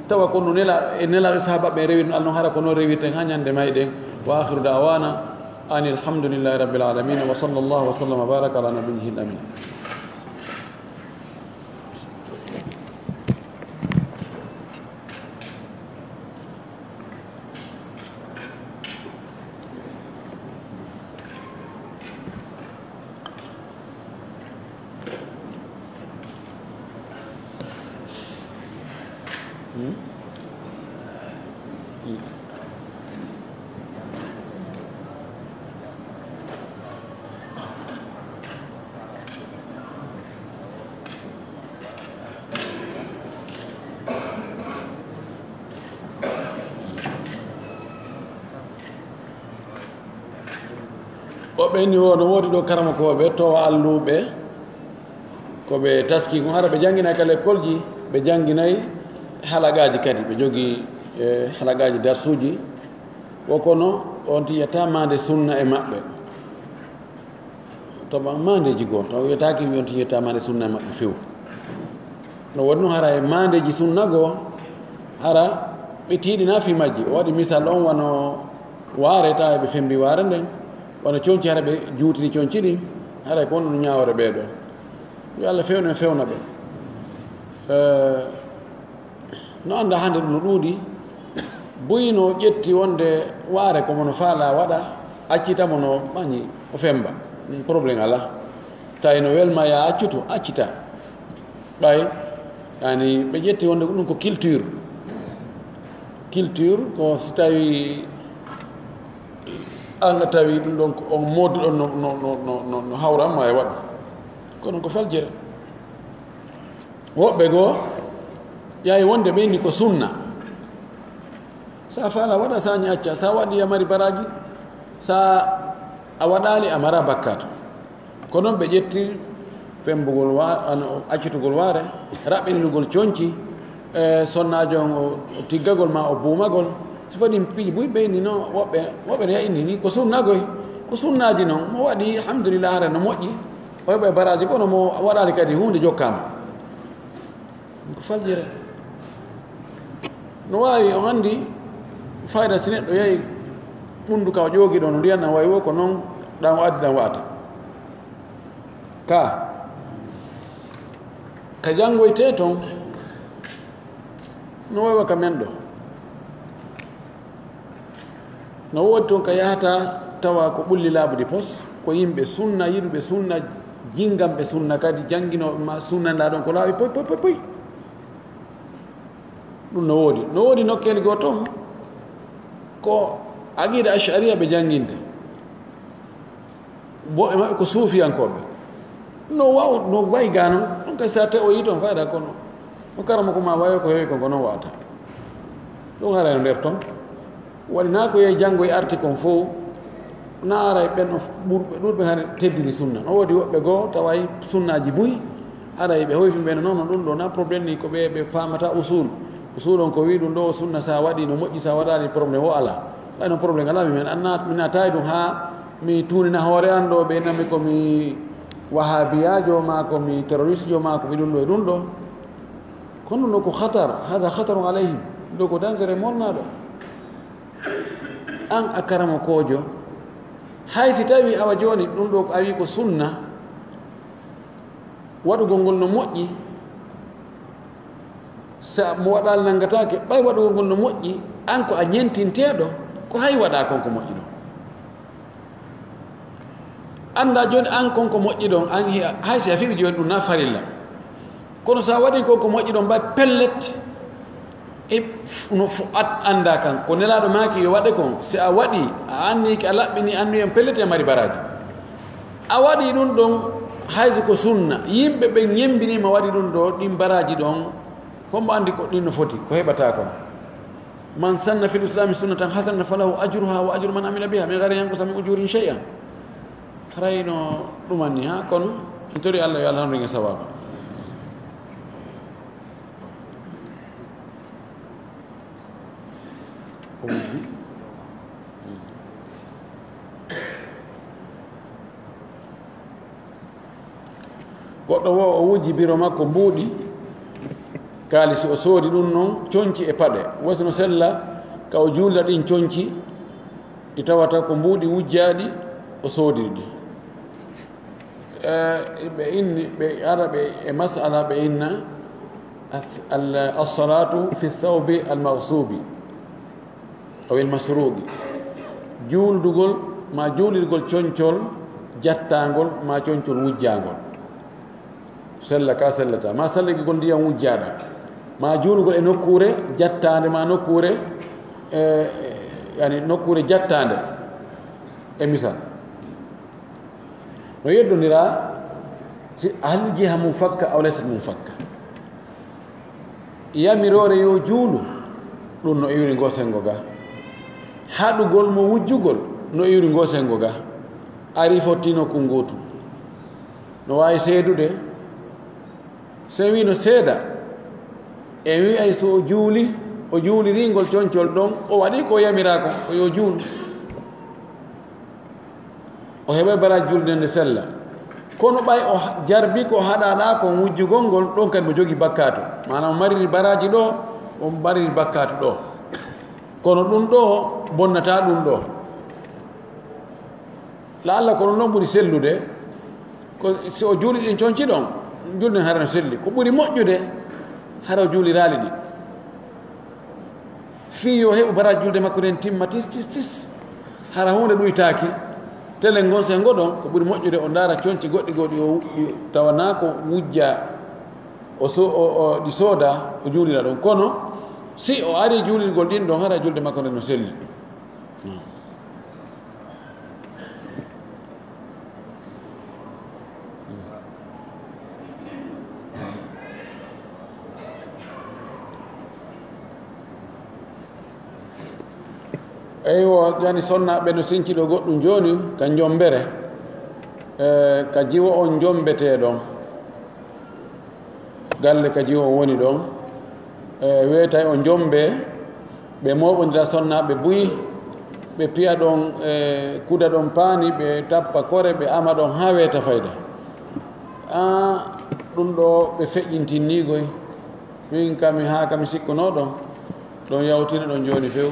tawa ko no nela-, e nelaaɓe sahaaba ɓen rewirno, Allah non hara ko non rewirten haa ñande mayɗen. Wa akhiru da'wana anil hamdulillahi rabbil alamin. Wa sallallahu wa sallam wa baraka ala nabiyyihil amin. Woɓɓe inni wo no woodi ɗo karamokooɓe towa alluɓe, ko ɓe taski kon, hara ɓe jannginay ka lekkolji, ɓe jannginay halaqaaji kadi, ɓe jogii, eh, halaqaaji darsuuji. Wo kono on tiyata maande sunna e maɓɓe. To ɓan maandeeji goo, taw wiyataake mi on tiyata maande sunna e maɓɓe few. No woni nun hara e maandeeji sunna goo, hara ɓe tiiɗinaa fii majji. O waɗi misal on wano waare, tawa ɓe fembi waare nden, wano conci, hara ɓe juutini conci ɗin, hara ko honɗun ñaawore ɓee ɗoo. Yo Allah fewnu en, fewna ɓe. Eh, No anndaa hannde ɗum no ɗuuɗi, buy no ƴetti wonde waare ko mo no faalaa waɗa, accita mo no mañi o femmba. Ɗum problème alaa. Tawi no welma ya accutu, accita. Ɓay, yani ɓe ƴetti wonde ko ɗum ko culture. Culture ko si tawi an a tawi ɗum ɗon ko on moodi ɗon no, no, no, no, no, no hawra ma e waɗa. Kono ko faljere. Woɓɓe goo, yahi wonde ɓe inni ko sunna. Sa faala waɗa, sa ñacca, sa waɗi a mari baraji, sa a waɗaali a mara bakkaatu. Ko non ɓe ƴetti fembugol wa-, ano, accitugol waare, raɓɓininugol conci, e sonnaajo on o tiggagol ma o buumagol. Si fodii piiji buy ɓe inni no woɓɓe, woɓɓe ne inni ni ko sunna goy. Ko sunnaaji non, mo waɗi, alhamdulillah, hara no moƴƴi. O heɓa e baraaji kono mo waɗaali kadi huunde jokkaama. Ko faljere. No waawi, on anndi fayda si neɗɗo yahi ɓunndu ka o ƴoogi ɗon, ndiyan ɗan wayi wo ko non ɗan o addi ɗan wa'ata. Ka, ka janngoytee ton, no wayi wa ka men ɗo. No woodi ton ka yahata tawa ko ɓulli laaɓuɗi pos, ko yimɓe sunna, yiɗuɓe sunna, jingamɓe sunna kadi, jannginooɓe ma sunna ndaa ɗon ko laaɓi poy, poy, poy, poy. Ɗum no woodi. No woodi nokkeeli goo ton ko aqida Ash'ariya ɓe jannginte. Woɓɓe maɓɓe ko suufiyankooɓe. No waw-, no wayi gaa non, ɗum kay, si a te'oyii ton fayda, kono no karamoko maa wayo ko heewi kon, ko non wa'ata. Ɗum haray no nder ton. Waɗi naa ko yehi janngo e arti kon fow, naa aray ɓen no ɓurɓe, ɗuuɗuɓe hare teddini sunna. No woodi woɓɓe goo taway sunnaaji buy, aray ɓe hoyfi ɓe no, non, non, ɗum ɗoo naa problème ni, ko ɓe, ɓe faamata usul. Usul on ko wi'i ɗum ɗoo sunna, si a waɗii no moƴƴi, si a waɗaali problème o alaa. Ɓay no problème alaa, mi men annaa, mi naataay ɗum haa mi tuunina hoore an ɗoo, ɓe nammi ko mi wahabiyaajo maa ko mi terroriste jo maa ko mi ɗum ɗoo e ɗum ɗoo. Kono ɗum ɗoo ko khatar, hada khatarun alayhim. Ɗum ɗoo ko danger molnaaɗo. An a karamokoojo, hay si tawii awa jooni ɗum ɗoo a wi'i ko sunna, waɗugol ngol no moƴƴi, sa mo waɗaali nanngataake, ɓay waɗugol ngol no moƴƴi, an ko a ñentinteeɗo, ko hay waɗaa kon ko moƴƴi ɗon. Anndaa jooni an kon ko moƴƴi ɗon, an hi-, hay si a fiɓi jooni ɗum na farilla. Kono si a waɗii kon ko moƴƴi ɗon, ɓay pellet, e f-, no fu-, at-, anndaa kan. Ko Nelaaɗo maaki yo waɗe kon, si a waɗii, a anniike, a laɓɓinii anniye on, pellet e mari baraaji. A waɗii ɗum ɗon, hay si ko sunna, yimɓe ɓen ñembinii ma waɗi ɗum ɗoo, ɗin baraaji ɗon, hombo anndi ko ɗin no foti, ko heɓataa kon? Man sanna fil islami sunnatan hasanatan falahu ajruha wa ajru man amila biha min ghayri an yanqusa min ujurihim shay'an. Haray no ɗumanni, ha, kono en tori Allah yo Allah hondu en e sawaaba. Goɗɗo woo o wujji biro makko mbuuɗi kaalisi, o soodi ɗum non conci e paɗe. Wasi no sella ka o juulda ɗin conci ɗi tawata ko mbuuɗi wujjaaɗi, o soodiri ɗi. Eh, ɓe inni, ɓe ara ɓe e mas'ala ɓe inna as-, al-, as-salatu fi thawbi al-maghsubi. Awil masruqi, juuldugol, maa juulirgol concol jattaangol, maa concol wujjaangol. Sella ka sellata, maa salligol ndiyam wujjaaɗam, maa juulugol e nokkuure jattaande, maa nokkuure, eh, yani nokkuure jattaande, e misal. No yeddondiraa si hal jiha mun fakka aw laysat mun fakka. Yamiroore yo juulu, ɗun no iwri ngoo senngo ga. Haɗugol mo wujjugol no iwri ngoo senngo ga. Ari fotti nokku ngootu. No waawi seedude. Si wii no seeda, en wi'ay so o juuli, o juuliri ngol concol ɗon, o waɗi ko yamiraa kon, ko yo juulu. O heɓay baraaji julde nde sella. Kono ɓay o ha-, jarbi ko haɗaɗaa kon wujjugol ngol, ɗon kadi mo jogii bakkaatu. Maanaa mo mariri baraaji ɗoo, o mariri bakkaatu ɗoo. Kono ɗun ɗoo bonnataa ɗun ɗoo. La'alla ko ɗun ɗon ɓuri sellude, ko si o juuli ɗin conci ɗon, julde nden hara no selli. Ko ɓuri moƴƴude, hara o juuliraali ɗi. Fii yo heɓu baraaji julde makko nden timma tis, tis, tis. Hara huunde ɗuytaaki. Telen ngon senngo ɗon, ko ɓuri moƴƴude o ndaara conci goɗɗi goo ɗi o, ɗi tawanaa ko wujjaa, o so-, o, o, ɗi soodaa, o juulira ɗon. Kono si o arii juulirgol ɗin ɗon, hara julde makko nden no selli. Eywa, jani sonnaaɓe no sinci ɗoo goɗɗun jooni, ka njombere, eh, ka jiwo on njombetee ɗon. Galle ka jiwo on woni ɗon. Eh, weetay o njombee, ɓe mooɓondira sonnaaɓe buy, ɓe piya ɗon, eh, kuda ɗon paani, ɓe tappa kore, ɓe ama ɗon haa weeta fayda. Ah, ɗun ɗoo ɓe feƴƴintinni koy. Min ka mi, haa ka mi sikkunoo ɗon, ɗon yawtina ɗon jooni few.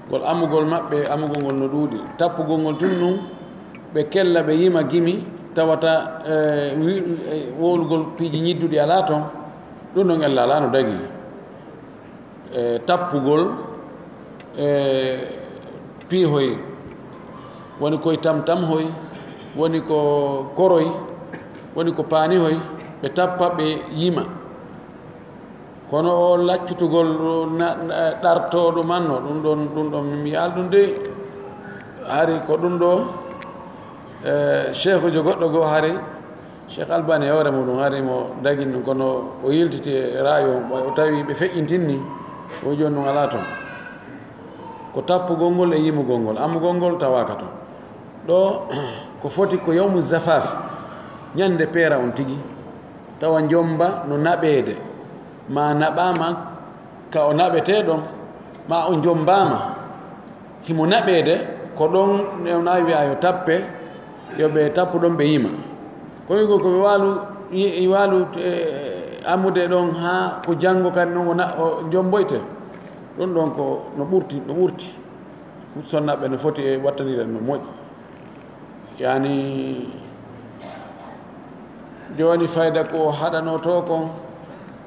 Ngol amugol maɓɓe, amugol ngol no ɗuuɗi. Tappugol ngol tun nun, ɓe kella, ɓe yima gimi, tawata, eh, wi-, eh, wowlugol piiji ñidduɗi alaa ton. Ɗun ɗon ella alaa no dagii. Eh, tappugol, eh, piihoy, woni koy tamtamhoy, woni ko koroy, woni ko paanihoy, ɓe tappa, ɓe yima. Kono o laccutugol na, na, ɗartooɗo man no, ɗun ɗon, ɗun ɗon mi yi'aali ɗun de. Hari ko ɗun ɗoo, Eh, sheekhujo goɗɗo goo hari, Sheikh Albani e hoore muɗum hari mo dagini ɗum, kono o yiltiti e raayo, o tawi ɓe feƴƴintinni, o jooni ɗum alaa toon. Ko tappugol ngol e yimugol ngol, amugol ngol tawaaka toon. Ɗoo, ko foti ko yawmu zafaf, ñande peera on tigi, tawa njomba no naɓeede, ma naɓaama ka o naɓetee ɗon, ma o njombaama, himo naɓeede, ko ɗon newnaa wi'a yo tappe, yo ɓe tappu ɗon ɓe yima. Ko wi'ugol ko ɓe waalu, yi-, waalu, eh, amude ɗon haa ko janngo kadi non o na-, o njomboyte. Ɗum ɗon ko no ɓurti, no ɓurti. Sonnaaɓe no foti e wattandire no moƴƴi. Yani, jooni fayda ko haɗanoo to kon,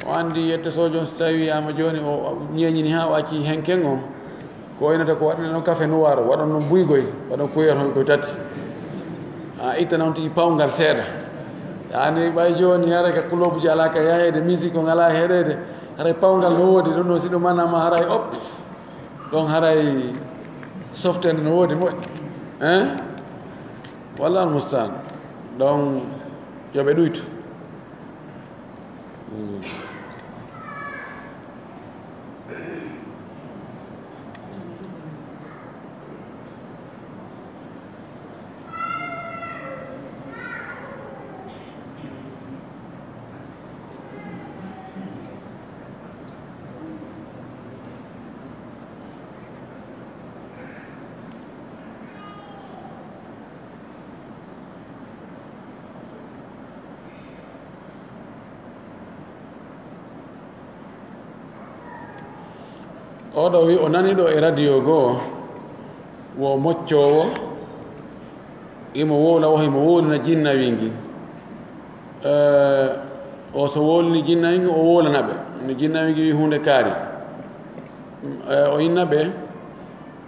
o anndi yette sojon so tawi wiyaama jooni o ñeeñini haa o acci henken on, ko waynata ko waɗanee non kafe nuwaaro, waɗon non buygoy, waɗon kuyee ton koy tati. A ittana on tigi pawngal seeɗa. Yani, ɓay jooni hara ka kulobuji alaa ka yaheede, musique on alaa heɗeede, haray pawngal no woodi, ɗum non si ɗum manama haray op. Ɗon haray softeende no woodi moƴƴi, hein? Wallaahu mustaan. Ɗon yo ɓe ɗuytu. Mm. Oɗo wi o nani ɗo e radio goo, wo moccoowo, imo wowla, wo himo wowlina jinnawi ngin. Eh, o so wowlini jinnawi ngin, o wowlana ɓe. No jinnawi ngin wi huunde kaari. Eh, o inna ɓe,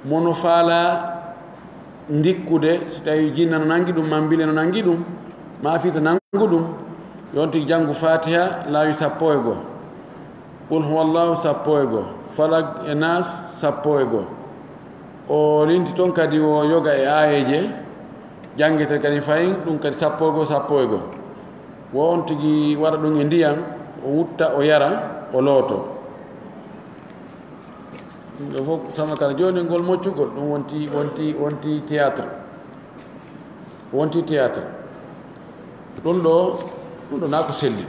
mono faala ndikkude, si tawi jinna no nangi ɗum, ma mbile no nangi ɗum, ma fiita nangu ɗum, yonti jangu Fatiha laawi sappo e goo, Qul huwallahu sappo e goo, Falak e Nas sappo e goo. O linti ton kadi wo yoga e aayeeje, jangete kadi fayin, ɗum kadi sappo e goo, sappo e goo. Wo on tigi waɗa ɗum e ndiyan, o wutta, o yara, o looto. Ɗum ɗoo fof, sama kala jooni ngol moccugol, ɗum wonti, wonti, wonti théâtre. Wonti théâtre. Ɗum ɗoo, ɗum ɗoo naa ko selli.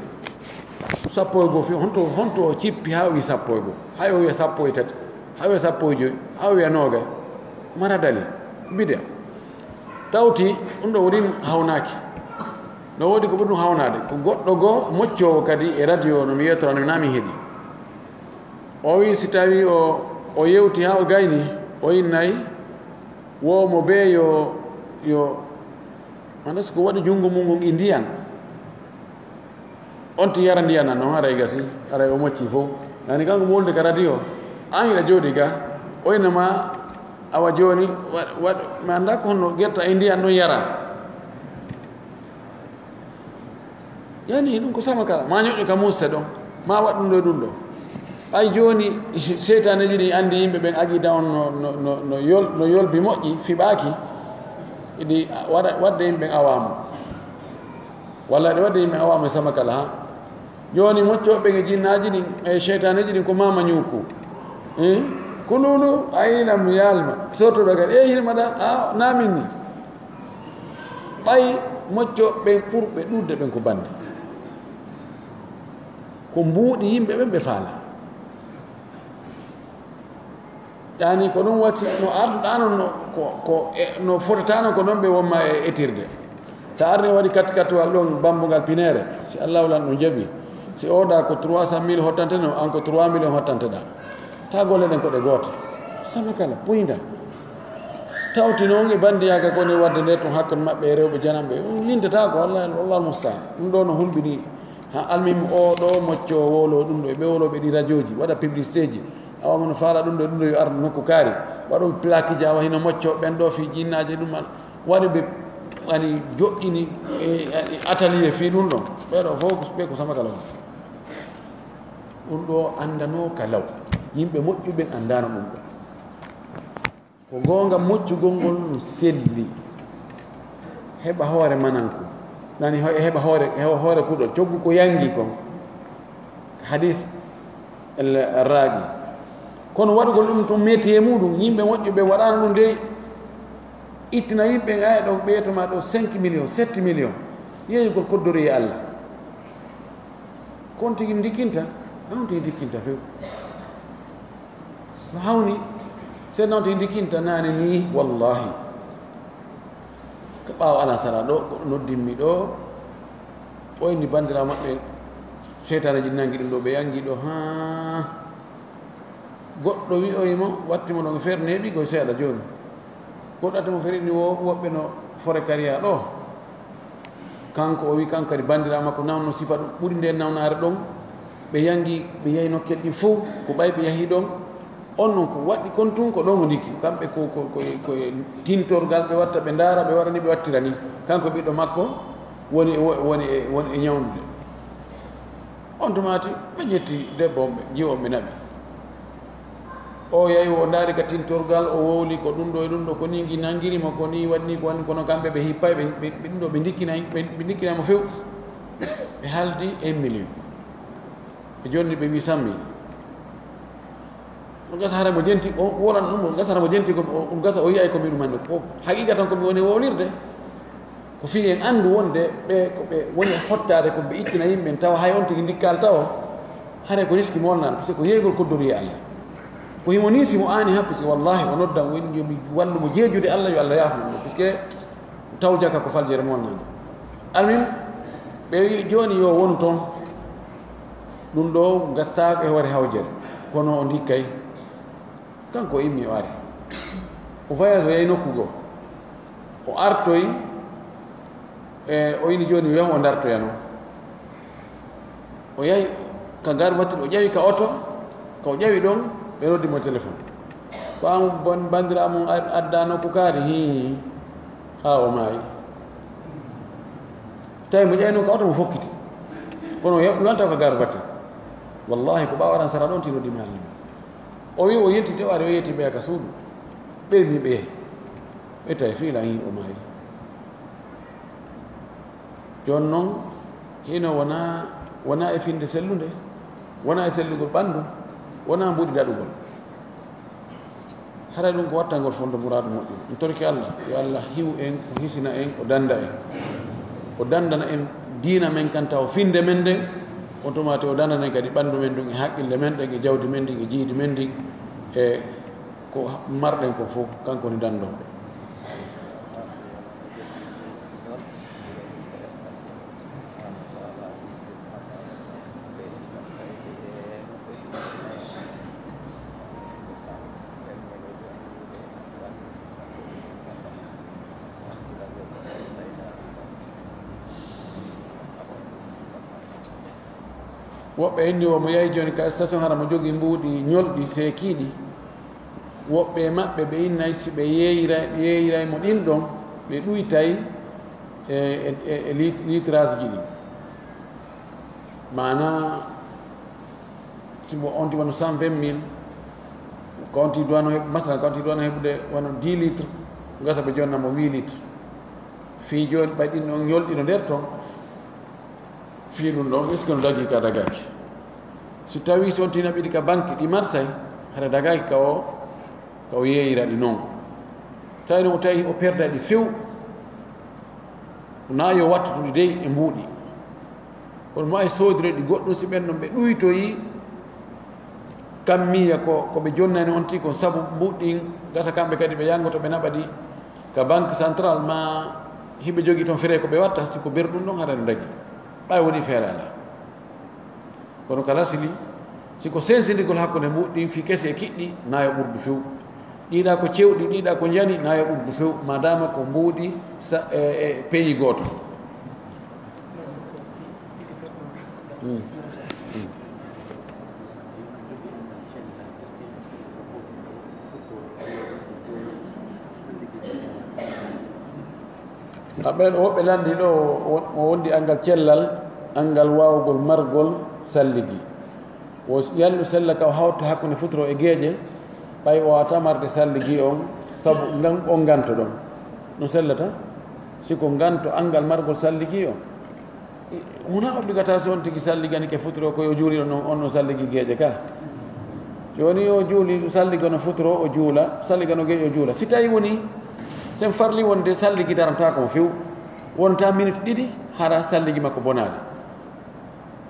Sappo e goo fii, honto, honto o cippi haa o wi'i sappo e goo? Hay o wi'a sappo e tati, hay o wi'a sappo e joy, hay o wi'a noogay. Mara dali, bid'a. Tawti, ɗum ɗoo woni hawnaaki. No woodi ko ɓuri ɗum hawnaade. Ko goɗɗo goo, moccoowo kadi e radio, no mi yeetora, no mi naami heɗi. O wi'i si tawii o, o yewti haa o gayni, o innay, wo mo bee yo, yo, maanaa si ko waɗi junngo mum ngon e ndiyan, on tigi yara ndiyan nan non, haray gasi, haray o moccii fow. Yani kanko mo wonde ka radio, an hiɗa jooɗii ga, o inna ma, awa jooni, wa-, wa-, mi anndaa ko honno getta e ndiyan non yara. Yani ɗum ko sama kala, ma ñoƴƴo ka musse ɗon, ma waɗ ɗum ɗo e ɗum ɗo. Ɓay jooni, seytaaneeji ɗin anndi yimɓe ɓen aqida on no, no, no, no yol-, no yolbi moƴƴi, fiɓaaki, iɗi waɗa, waɗde yimɓe ɓen awaamu. Walla ɗi waɗde yimɓe ɓen awaamu e sama kala, ha? Jooni moccooɓe ɓen e jinnaaji ɗin, e seytaaneeji ɗin ko mama ñuuku. Eh? Kululu, ay lam yalma. Sortuɗo kadi, e hirma ɗa, a, naa min ni. Ɓay moccooɓe ɓen ɓurɓe ɗuuɗde ɓen ko bannde. Ko mbuuɗi yimɓe ɓen ɓe faalaa. Yani ko ɗum wasi no arduɗaa non no, ko, ko, e, no fotataano ko non ɓe wonma e etirde. Sa arni waɗi katkatuwal ɗon bambugal pineere, si Allahu lan ɗum jaɓi. Si oɗa ko trois cent mille hottante non, an ko trois millions hottante ɗa. Ta golle ɗen ko ɗe goote. Sama kala, puynda. Tawti non e bandiyaagal ko woni wadde nde tun hakkunde maɓɓe e rewɓe jananɓe. Ɗum lintata ko, wallahi, wallahi almustaan. Ɗum ɗo no hulɓini. Ha almim o ɗo moccoowo wowlo ɗum ɗo, e ɓe wowloɓe ɗi rajooji, waɗa publicité ji. Awa mo no faala ɗum ɗo, ɗum ɗo yo ar nokku kaari. Waɗum plaque ji awa hino moccoo ɓen ɗo fii jinnaaje ɗum an. Waɗi ɓe, ani, joƴƴini, e, e atelier fii ɗum ɗon. Ɓee ɗo fof ko, ɓe ko sama kala woni. Ɗum ɗo anndanoo ka law. Yimɓe moƴƴuɓe anndaano ɗum ɗo. Ko goonga, moccugol ngol no selli. Heɓa hoore mananku. Nani he-, heɓa hoore, he-, hoore kuɗol. Coggu ko yangi kon. Hadis el ragi. Kono waɗugol ɗum tun métier muɗum, yimɓe moƴƴuɓe waɗaano ɗum de, ittina yimɓe ɓen, aya ɗo ɓeeto ma ɗo cinq millions, sept millions. Yeeyugol koddori e Allah. Ko on tigi ndikkinta, on tigi ndikkinta few. No hawni, si non tigi ndikkinta naane nii, wallahi. Ko ɓaawo alasara ɗo, goɗɗo noddimmi ɗo, ɓoyni banndiraawo maɓɓe, seytaaneji nangi ɗum ɗo, ɓe yangi ɗo, haa. Goɗɗo wi'oyi mo, watti mo ɗon feere neeɓi koye seeɗa jooni. Goɗɗo atti mo feere ni wo-, woɓɓe no forekariya ɗo. Kanko o wi kanko kadi banndiraawo makko nawno sifa ɗum ɓuri nde nawnaare ɗon. Ɓe yangi, ɓe yahi nokkel ɗin fow, ko ɓay ɓe yahi ɗon. On non ko waɗi kon tun ko ɗon o ndikki. Kamɓe ko, ko, ko, ko e tintorgal ɓe watta, ɓe ndaara, ɓe waɗa ni ɓe wattira ni. Kanko ɓiɗɗo makko woni, woni, woni e, woni e ñawnude. On tuma tigi, ɓe ƴetti debbo on, ɓe, jiwo on, ɓe naɓi. O yahi, o ndaari ka tintorgal, o wowli ko ɗum ɗo e ɗum ɗo, ko nii ngi nangiri mo, ko nii waɗi nii, ko waɗi, kono kamɓe ɓe hippay, ɓe, ɓe, ɓe ɗum ɗo, ɓe ndikkinay, ɓe, ɓe ndikkinay mo few. Ɓe haaldi un million. Ɓe jonni, ɓe wi sammi. Ɗum gasa hara mo jenti, o wolan ɗum, ɗum gasa hara mo jenti ko, o, ɗum gasa o yi'ay ko mi ɗum hannde. Ko haqiqa tan ko mi woni wowlirde. Ko fii en anndu wonde ɓe ko ɓe woni e hottaade ko ɓe ittina yimɓe ɓen, tawa hay on tigi ndikkaali tawo, haray ko riski mo wonnaano, parce que ko yeygol koddori e Allah. Ko himo nii si mo aani hakku, si wallahi o noddan, o inni yo mi wallu mo jeejude Allah, yo Allah yaafo mo, parce que taw jaka ko faljere mo wonnaano. Almin, ɓe wi'i jooni yo wonu toon, ɗum ɗo gasaaka e hoore hawjere, kono o ndikkay. Kanko o immi, o ari. O voyage, o yahi nokku goo. O artoyi, e, o ini jooni, yo yahu o dartoya non. O yahi ka gare voiture, o ƴawi ka oto, ka o ƴawi ɗon, ɓe noddi mo téléphone. Ko an bon-, banndiraawo mon ad-, addaa nokku kaari? Hii, haa o maayi. Tawi mo ƴawi non ka oto, mo fokkiti. Kono o ya-, yalta ka gare voiture. Wallahi, ko ɓaawo aran sara ɗon, tino dimaali. O wi o yiltiti, o ari, o yetti ɓeya ka suudu. Ɓeymi ɓe. Ɓe tawi fiila, hii, o maayi. Jooni non, hino wona, wona e finde sellunde, wona e sellugol ɓandu, wona mbuuɗi daɗugol. Hara ɗum ko wattangol fondo muraadu moƴƴo. En torki Allah, yo Allah hiw en, o hisina en, o danda en. O dandana en diina men kan taw finde men nden, on tuma te o dandana en kadi ɓandu men ndun e haqqille men ɗen e jawdi men ndin e jiidi men ndin e ko marɗen ko fof, kanko woni dandooɗo. Woɓɓe inni wo mo yahi jooni ka station, hara mo jogii mbuuɗi ñolɗi seekiiɗi. Woɓɓe e maɓɓe ɓe innay si ɓe yeeyira-, yeeyiray mo ɗin ɗon, ɓe ɗuytay e, e, e, e lit-, litraaji ɗin. Maanaa, si mo on tigi wano cent vingt mille, ko on tigi duwano heɓ-, masalan, ko on tigi duwano heɓude wano dix litres, gasa ɓe jonna mo huit litres. Fii jooni ɓay ɗin ɗon yolɗino nder ton, fii ɗum ɗon, est-ce que no dagii ka dagaaki? Si tawii si on tigi naɓi ɗi ka banque ɗi Marseille, hara dagaaki ka o, ka o yeeyira ɗi non. Tawi no o tawi o perda ɗi few, na yo wattu ɗi dey e mbuuɗi. Kono mo ay soodire ɗi goɗɗum, si ɓen ɗon ɓe ɗuytoyi kammiya ko, ko ɓe jonnani on tigi kon, sabu mbuuɗi ɗin gasa kamɓe kadi ɓe yangoto ɓe naɓa ɗi ka banque centrale, ma hiɓe jogii ton fere ko ɓe watta, si ko ber ɗum ɗon hara no dagi. Ɓay woni feere alaa. Kono ka lasili, si ko sensindirgol hakkunde mbuuɗi ɗin fii kesi e kiɗɗi, na yo ɓurdu few. Ɗiɗa ko cewɗi, ɗiɗa ko njani, na yo ɓurdu few, maadaama ko mbuuɗi sa-, e, e pays gooto. Mm. Mm. A ɓen woɓɓe lanndi ɗo, o, o wondi anngal cellal, anngal waawugol margol salligi. Wo yallu sella ka o hawta hakkunde futuro e geeƴe, ɓay o waawata marde salligi on, sabu ngan, on nganto ɗon. No sellata? Si ko nganto anngal margol salligi on, i-, wonaa obligatoire si on tigi salliganike futuro ko yo juuli on, on no salligi geeƴe ka. Jooni yo juuli, salligano futuro o juula, salligano geeƴe o juula. Si tawi woni, sen farli wonde salligi darantaako mo few, wonta minute ɗiɗi, hara salligi makko bonaali.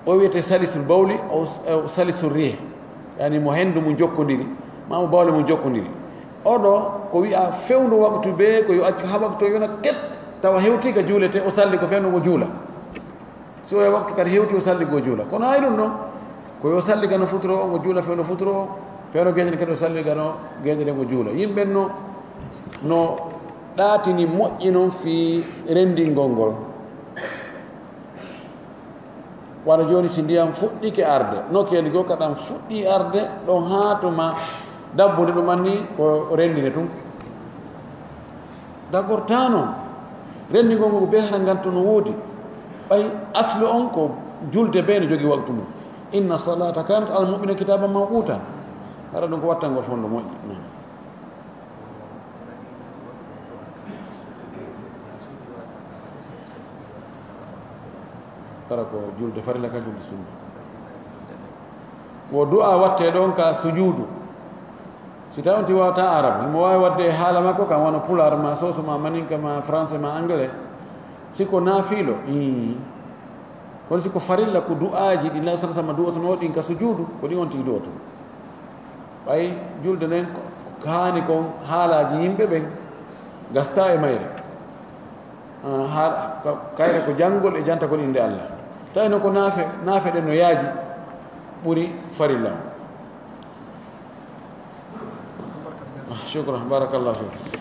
O wiyete salisul bawli, o, o salisul riih. Yani mo hendu mun jokkondiri, ma mo bawle mun jokkondiri. Oɗo ko wi'a fewndo waktu be, ko yo accu ha waktu yona ket, tawa hewti ka juulete, o salli ko fewndo mo juula. Si o waktu kadi hewti, o salli go juula. Kono hay ɗum ɗon, ko yo salli gano futuro, o juula fewndo futuro, fewndo geeƴen kadi o salli gano geeƴe ɗen o juula. Yimɓe no, no ɗaatini moƴƴi non fii renndingol ngol. Wano jooni, si ndiyam fuɗɗike arde, no keeli goo ka ɗam fuɗɗi arde, ɗon haa tuma dabbunde ɗum anni ko renndine tun. Dagortaa non, renndingol ngol bee hara ngal to no woodi. Ɓay aslu on ko julde bee no jogii waktu mum. Inna salata kanat alal mu'mina kitaban mawquta. Hara ɗum ko wattangol fondo moƴƴi. Kala ko julde farilla ka julde sunna. Wo du'a watte ɗon ka sujuudu. Si tawi on ti wawata arab, himo waawi wadde e haala makko kan, wano pulaar ma, soso ma, maninka ma, français ma, anglais. Si ko naafiilo, ii. Kono si ko farilla, ko du'aaji ɗi Nabi sallallahu alaihi wasallam du'otonoo ɗin ka sujuudu, ko ɗin on tigi du'otonoo. Ɓay julde nden ko, ko haani kon haalaaji yimɓe ɓen gasta e mayre. Ah, haa, ka-, kayre ko janngol e jantagol innde Allah. Tawi no ko naafe, naafe ɗen no yaaji ɓuri farilla on. Ah, shukran, barakallahu fiik.